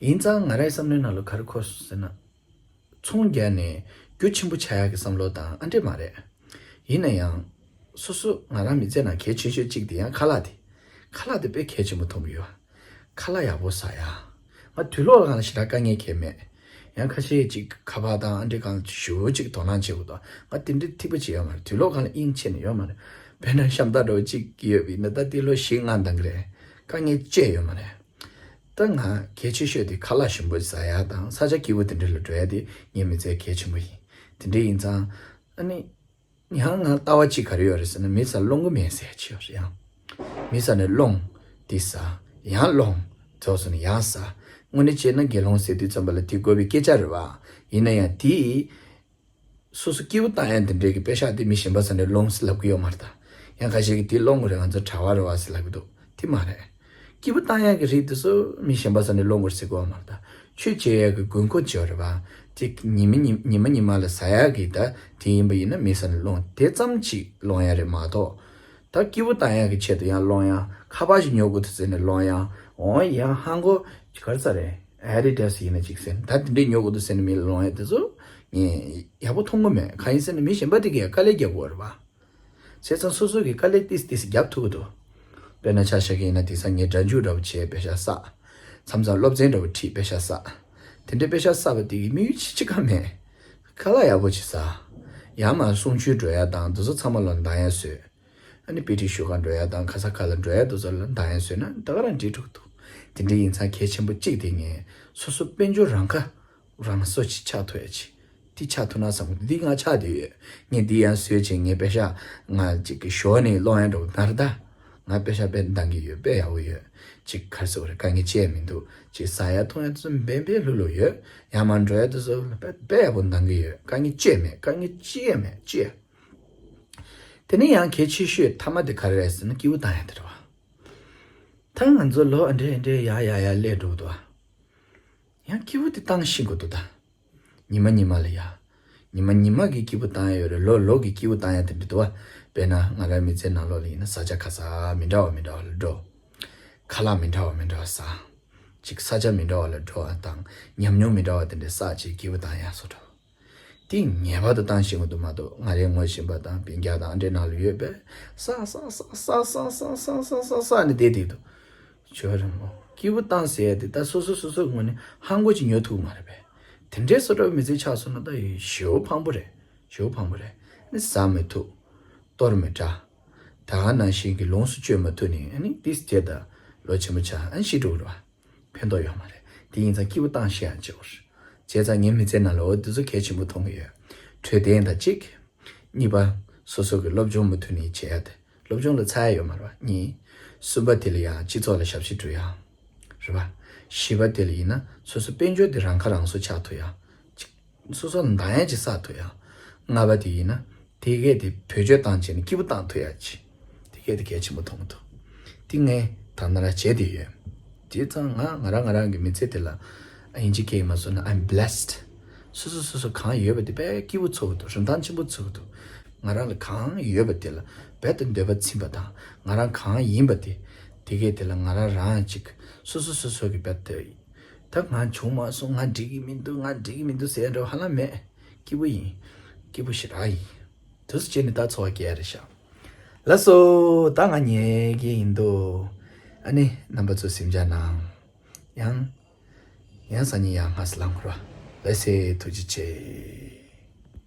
ཡིན་ཙང་ང་རའི་བསམ་བློའི་ནང་ལ་ག་རེ་འཁོར་སོང་ཟེར་ན། ཚོང་རྒྱག་ནས་རྒྱུ་ཆེན་པོ་ཆགས་ཡག་གི་བསམ་བློ་དང་ཨ་འདྲས་མ་རེད། ཡིན་ན་ཡང་། སོ་སོ་ང་རང་མི་ཚེ་ནང་གལ་ཆེ་ཤོས་གཅིག་དེ་ཡང་ཁ་ལག་དེ། ཁ་ལག་དེ་དཔེ་གལ་ཆེན་པོ་མཐོང་གི་ཡོད། ཁ་ལག་ཡག་པོ་ཟ་ཡ། ང་དུག་ལོག་སྒང་ལ་ཞེ་དྲག་དཀའ་ངལ་གང་མེད། ཡང་ཁ་ཤས་ཅིག་ཁ་པར་དང་ཨ་འདྲས་སྒང་ལ་ཞེ་པོ་ཅིག་དོ་སྣང་བྱེད་དགོས་དང་ང་དེ་འདྲའི་ཐིག་པ་ཅིག་ཡོད་མ་རེད། དུག་ལོག་སྒང་ལ་དབྱིངས་ཆད་ནས་ཡོད་མ་རེད། དཔེར་ན་ཤམ་ཐབས་འདྲ་བོ་ཅིག་ཡོད་པ་ཡིན་ན་ད་དེ་ལོ་བཞི་ལྔ་འདང་གི་རེད། དཀའ་ངལ་ཅི་ཡང་ཡོད་མ་རེད། ད་ང་གལ་ཆེ་ཤོས་དེ་ཁ་ལག་ཞིམ་པོ་ཟ་ཡ་དང་ས་ཆ་སྐྱིད་པོ་དེ་འདྲ་ལ་འགྲོ་ཡ་དེ་ངའི་མི་ཚེ་གལ་ཆེན་པོ་ཡིན། དེ་འདྲ་ཡིན་ཙང་ཨ་ནི། ཡང་ང་ལྟ་བ་གཅིག་ག་རེ་ཡོད་རེད་ཟེར་ན་མི་ཟ་སློང་གི་མེད་ཟེར་ཡ་ཅིག་ཡོད་རེད་ཡང་། མི་ཟ་ནས་སློང་། འདི་ཟ། ཡང་སློང་། རྫོགས་སོང་ནས་ཡང་ཟ། དངོས་གནས་བྱས་ན་དགེ་སློང་ཟེར་དུས་ཙམ་པ་ལ་དེ་དགོས་པའི་སྐད་ཆ་རེད་བ། ཡིན་ན་ཡང་དེ། སོ་སོ་སྐྱིད་པོ་བཏང་ཡ་འདི་འདྲའི་གི་པེ་ཤག་དེ་མི་གཞན་པ་ཟ་ནས་སློང་ཟེར་ལབ་གི་ཡོད་མ་རེད་ད། ཡང་ཁ་ཤས་ཀྱིས་དེ་སློང་གི་རེད་ང་ཚོ་གྲྭ་པ་རེད་བ་ཟེར་ལབ་གི་འདུག་དེ་མ་རེད། སྐྱིད་པོ་བཏང་ཡག་གི་རིགས་དེ་ཚོ་མི་གཞན་པ་ཟ་ནས་སློང་དགོས་ཟེར་གོ་མ་རེད་ད། ཆོས་བྱེད་ཡག་གི་དགོས་མཁོ་ཅིག་ཡོད་རེད་པ། དེ་ཉི་མ་ཉི་ཉི་མ་ཉི་མ་ལ་ཟ་ཡག་གི་ད་དེ་ཡིན་པ་ཡིན་ན་མི་ཟ་ནས་སློང་དེ་ཙམ་ཅིག་སློང་ཡག་རེད་མ་གཏོགས། ད་སྐྱིད་པོ་བཏང་ཡག་གི་ཆེད་དུ་ཡང་སློང་ཡག་ཁ་པར་ཞིག་ཉོ་དགོས་འདུག་ཟེར་ནས་སློང་ཡག་འོ་ཡང་ཧང་གོ་ག་རེ་ཟ་རེད། ཨེ་ཌི་ཌ་སི་ཡིན་ན་ཅིག་ཟེར་ད་དེ་འདྲས་ཉོ་དགོས་འདུག་ཟེར་ནས་མི་ལ་སློང་ཡག་དེ་ཚོ་ངས་ཡག་པོ་མཐོང་གི་མེད། གང་ཡིན་ཟེར་ན་མི་གཞན་པ་དེ་གས་དཀའ་ལས་རྒྱག་དགོས་རེད་པ། བྱས་ཙང་སོ་སོ་གིས་དཀའ་ལས་ཏིས་ཏིས་རྒྱབ་ཐུབ་ཀྱི་འདུག་དཔེར་ན་ཆ་བཞག་གི་ཡིན་ན་དེང་སང་ངས་སྒྲ་འཇུག་འདྲ་བོ་བྱས་པེ་ཤག་བསགས། མཚམས་མཚམས་སློབ་ཚན་འདྲ་བོ་ཁྲིད་པེ་ཤག་བསགས། དེ་འདྲའི་པེ་ཤག་བསགས་པ་དེ་གིས་དམིགས་ཡུལ་ཅི་ཅི་གང་མེད། ཁ་ལག་ཡག་པོ་ཅིག་ཟ། ཡར་མར་གསུང་ཆོས་འགྲོ་ཡག་དང་དེ་ཚོ་ཚང་མ་ལ་འདང་ཡག་བཟོས། ཨ་ནི་དཔེ་ཁྲིད་ཞུ་ག་འགྲོ་ཡག་དང་ག་ས་ག་ལ་འགྲོ་ཡག་དེ་ཚོ་ལ་འདང་ཡག་བཟོས་ན་ད་ག་རང་འགྲིག་འགྲོ་གི་འདུག་དེ་འདྲ་ཡིན་ཙང་གལ་ཆེན་པོ་གཅིག་དེ་ངས་སོ་སོ་དཔལ་འབྱོར་རང་ཁ་རང་གསོ་ཅིག་ཆགས་ཐུབ་ཡག་ཅིག་དེ་ཆགས་ཐུབ་ན་བསམ་གི་འདུག་འདི་ང་ཆགས་བསྡད་ཡོད། ངས་འདི་ཡང་བཟོས་བྱས་ངས་པེ་ཤག་ང་ཅིག་གི་ཞོར་ནས་སློང་ཡག་འགྲོ་གི་མ་རེད་ད། ང་པེ་ཤག་དཔེ་འདང་གི་ཡོད། དཔེ་ཡག་པོ་ཡོད། ཅིག་ག་རེ་ཟེར་དགོས་རེད། དཀའ་ངལ་ཅི་ཡང་མི་འདུག་ཅིག་ཟ་ཡག་འཐུང་ཡག་དེ་ཚོ་འབེན་འབེན་ལྷུག་ལྷུག་ཡོད། ཡར་མར་འགྲོ་ཡག་དེ་ཚོ་དཔེ་དཔེ་ཡག་པོ་འདང་གི་ཡོད། དཀའ་ངལ་ཅི་ཡང་མེད། དཀའ་ངལ་ཅི་ཡང་མེད། ཅི་ཡང་། དེ་ནས་ཡང་གལ་ཆེ་ཤོས་མཐའ་མ་དེ་ག་རེ་རེད་ཟེར་ན་སྐྱིད་པོ་བཏང་ཡག་དེ་རེད་བ། ད་ང་ཚོ་ལོ་ཨ་འདྲས་ཨ་འདྲས་ཡར་ཡར་ཡར་སླེབས་འགྲོ་གི་འདུག་བ། ཡང་སྐྱིད་པོ་དེ་བཏང་ཤེས་དགོས་འདུག་ད། ཉི་མ་ཉི་མ་ལ་ཡ། ཉི་མ་ཉི་མ་གི་སྐྱིད་པོ་བཏང་ཡ་ཡོད་རེད། ལོ་ལོ་གི་སྐྱིད་པོ་བཏང་ཡ་དེ་འདྲ་འདུག་བ། དཔེར་ན་ང་རང་མི་ཚེ་ནང་ལོགས་ལ་ཡིན་ན་ས་ཆ་ག་ས་མི་འདྲ་བ་མི་འདྲ་བ་ལ་འགྲོ། ཁ་ལག་མི་འདྲ་བ་མི་འདྲ་བ་ཟ། ཅིག་ས་ཆ་མི་འདྲ་བ་ལ་འགྲོ་བ་དང་ཉམས་མྱོང་མི་འདྲ་བ་དེ་འདྲ་བསགས་བྱས་སྐྱིད་པོ་བཏང་ཡ་བཟོ་འདྲ། དེ་ངེས་པར་དུ་བཏང་ཤེས་དགོས་འདུག་མ་གཏོགས་ང་རའི་ངོ་ཤེས་པ་དང་སྤུན་ཀྱག་དང་ཨ་འདྲའི་ནང་ལ་ཡོད་པས་ས་ས་ས་ས་ས་ནས་བསྡད་བསྡད་འདུག་ཇོ་རིང་མོ། སྐྱིད་པོ་བཏང་ཟེར་ཡ་དེ་ད་སོ་སོ་སོ་སོའི་ངོས་ནས་ཧང་གོ་ཅིག་ཉོ་ཐུབ་ཀྱི་མ་རེད་པས། དེ་འདྲའི་བཟོ་འདྲ་བའི་མི་ཚེ་ཆགས་སོང་ན་ད་ཡི་ཞེ་པོ་ཕངས་པོ་རེད། ཞེ་པོ་ཕངས་པོ་རེད། ནི་ཟ་མི་ཐུབ། གཏོར་མི་དྲག་ད་ག་ནང་བཞིན་གྱི་ལོངས་སུ་སྤྱོད་མ་ཐུབ་ནས་ཨ་ནི་ཏིས་དེ་ད་ལོ་ཆེན་པོ་ཆགས་ཨ་ནི་ཤི་འགྲོ་གི་རེད་བ། ཕན་ཐོགས་ཡོད་མ་རེད། དེ་ཡིན་ཙང་སྐྱིད་པོ་བཏང་ཤེས་ཡང་བྱེད་དགོས་རེད། བྱས་ཙང་ངའི་མི་ཚེ་ནང་ལ་འོ་དེ་ཚོ་གལ་ཆེན་པོ་མཐོང་གི་ཡོད། འཕྲོད་བསྟེན་དང་གཅིག་གཉིས་པ། སོ་སོ་གི་སློབ་སྦྱོང་མུ་མཐུད་ནས་བྱེད་ཡ་དེ། སློབ་སྦྱོང་ལ་ཚར་ཡ་ཡོད་མ་རེད་བ། གཉིས། གསུམ་པ་དེ་ལ་ཡང་སྤྱི་ཚོགས་ལ་ཞབས་ཕྱི་སྒྲུབ་ཡ། རེད་བ། བཞི་པ་དེ་ལ་ཡིན་ན་སོ་སོ་དཔལ་འབྱོར་དེ་རང་ཁ་རང་གསོ་ཆགས་ཐུབ་ཡ། གཅིག་སོ་སོ་ལ་འདང་ཡ་ཅིག་བསགས་ཐུབ་ཡ། ལྔ་པ་དེ་ཡིན་ན་དེ་གས་དེ་བེད་སྤྱོད་བཏང་བྱས་ནས་སྐྱིད་པོ་བཏང་ཐུབ་ཡ་ཅིག་དེ་གས་དེ་གལ་ཆེན་པོ་མཐོང་གི་འདུག་དེ་ངས་ད་ནང་ར་བྱས་བསྡད་ཡོད། བྱས་ཙང་ང་ང་རང་ང་རང་གི་མི་ཚེ་དེ་ལ་དབྱིན་ཇི་སྐད་ཡིག་མ་སོང་ན་I'm blessed། སོ་སོ་སོ་སོ་གང་ཡོད་པ་དེ་དཔེ་སྐྱིད་པོ་ཚོར་གི་འདུག་རིན་ཐང་ཆེན་པོ་ཚོར་གི་འདུག་ང་རང་ལ་གང་ཡོད་པ་དེ་ལ་རྦད་དེ་འདོད་པ་ཚིམ་པ་དང་ང་རང་གང་ཡིན་པ་དེ་དེ་གས་དེ་ལ་ང་རང་རང་ཅིག་སོ་སོ་སོ་སོ་གི་རྦད་དེ་ད་ང་བྱུང་མ་སོང་ང་འགྲིག་གི་མི་འདུག་ང་འགྲིག་གི་མི་འདུག་ཟེར་འདྲ་བ་ཧ་ལམ་མེད། སྐྱིད་པོ་ཡིན། སྐྱིད་པོ་ཞེ་དྲག་ཡིན། དུས་སུ་བྱས་ནས་ད་འཚོ་བ་སྐྱེལ་ཡ་རེད་ཤག་ལགས་སོ། ད་ང་ཉལ་གི་ཡིན་འདུག་ཨ་ནི་རྣམ་པ་ཚོ་གཟིམ་འཇག་གནང་། ཡང་། ཡང་སང་ཉིན་ཡང་སྔ་ས་ལངས་རོགས། ལགས་སེ་ཐུགས་རྗེ་ཆེ།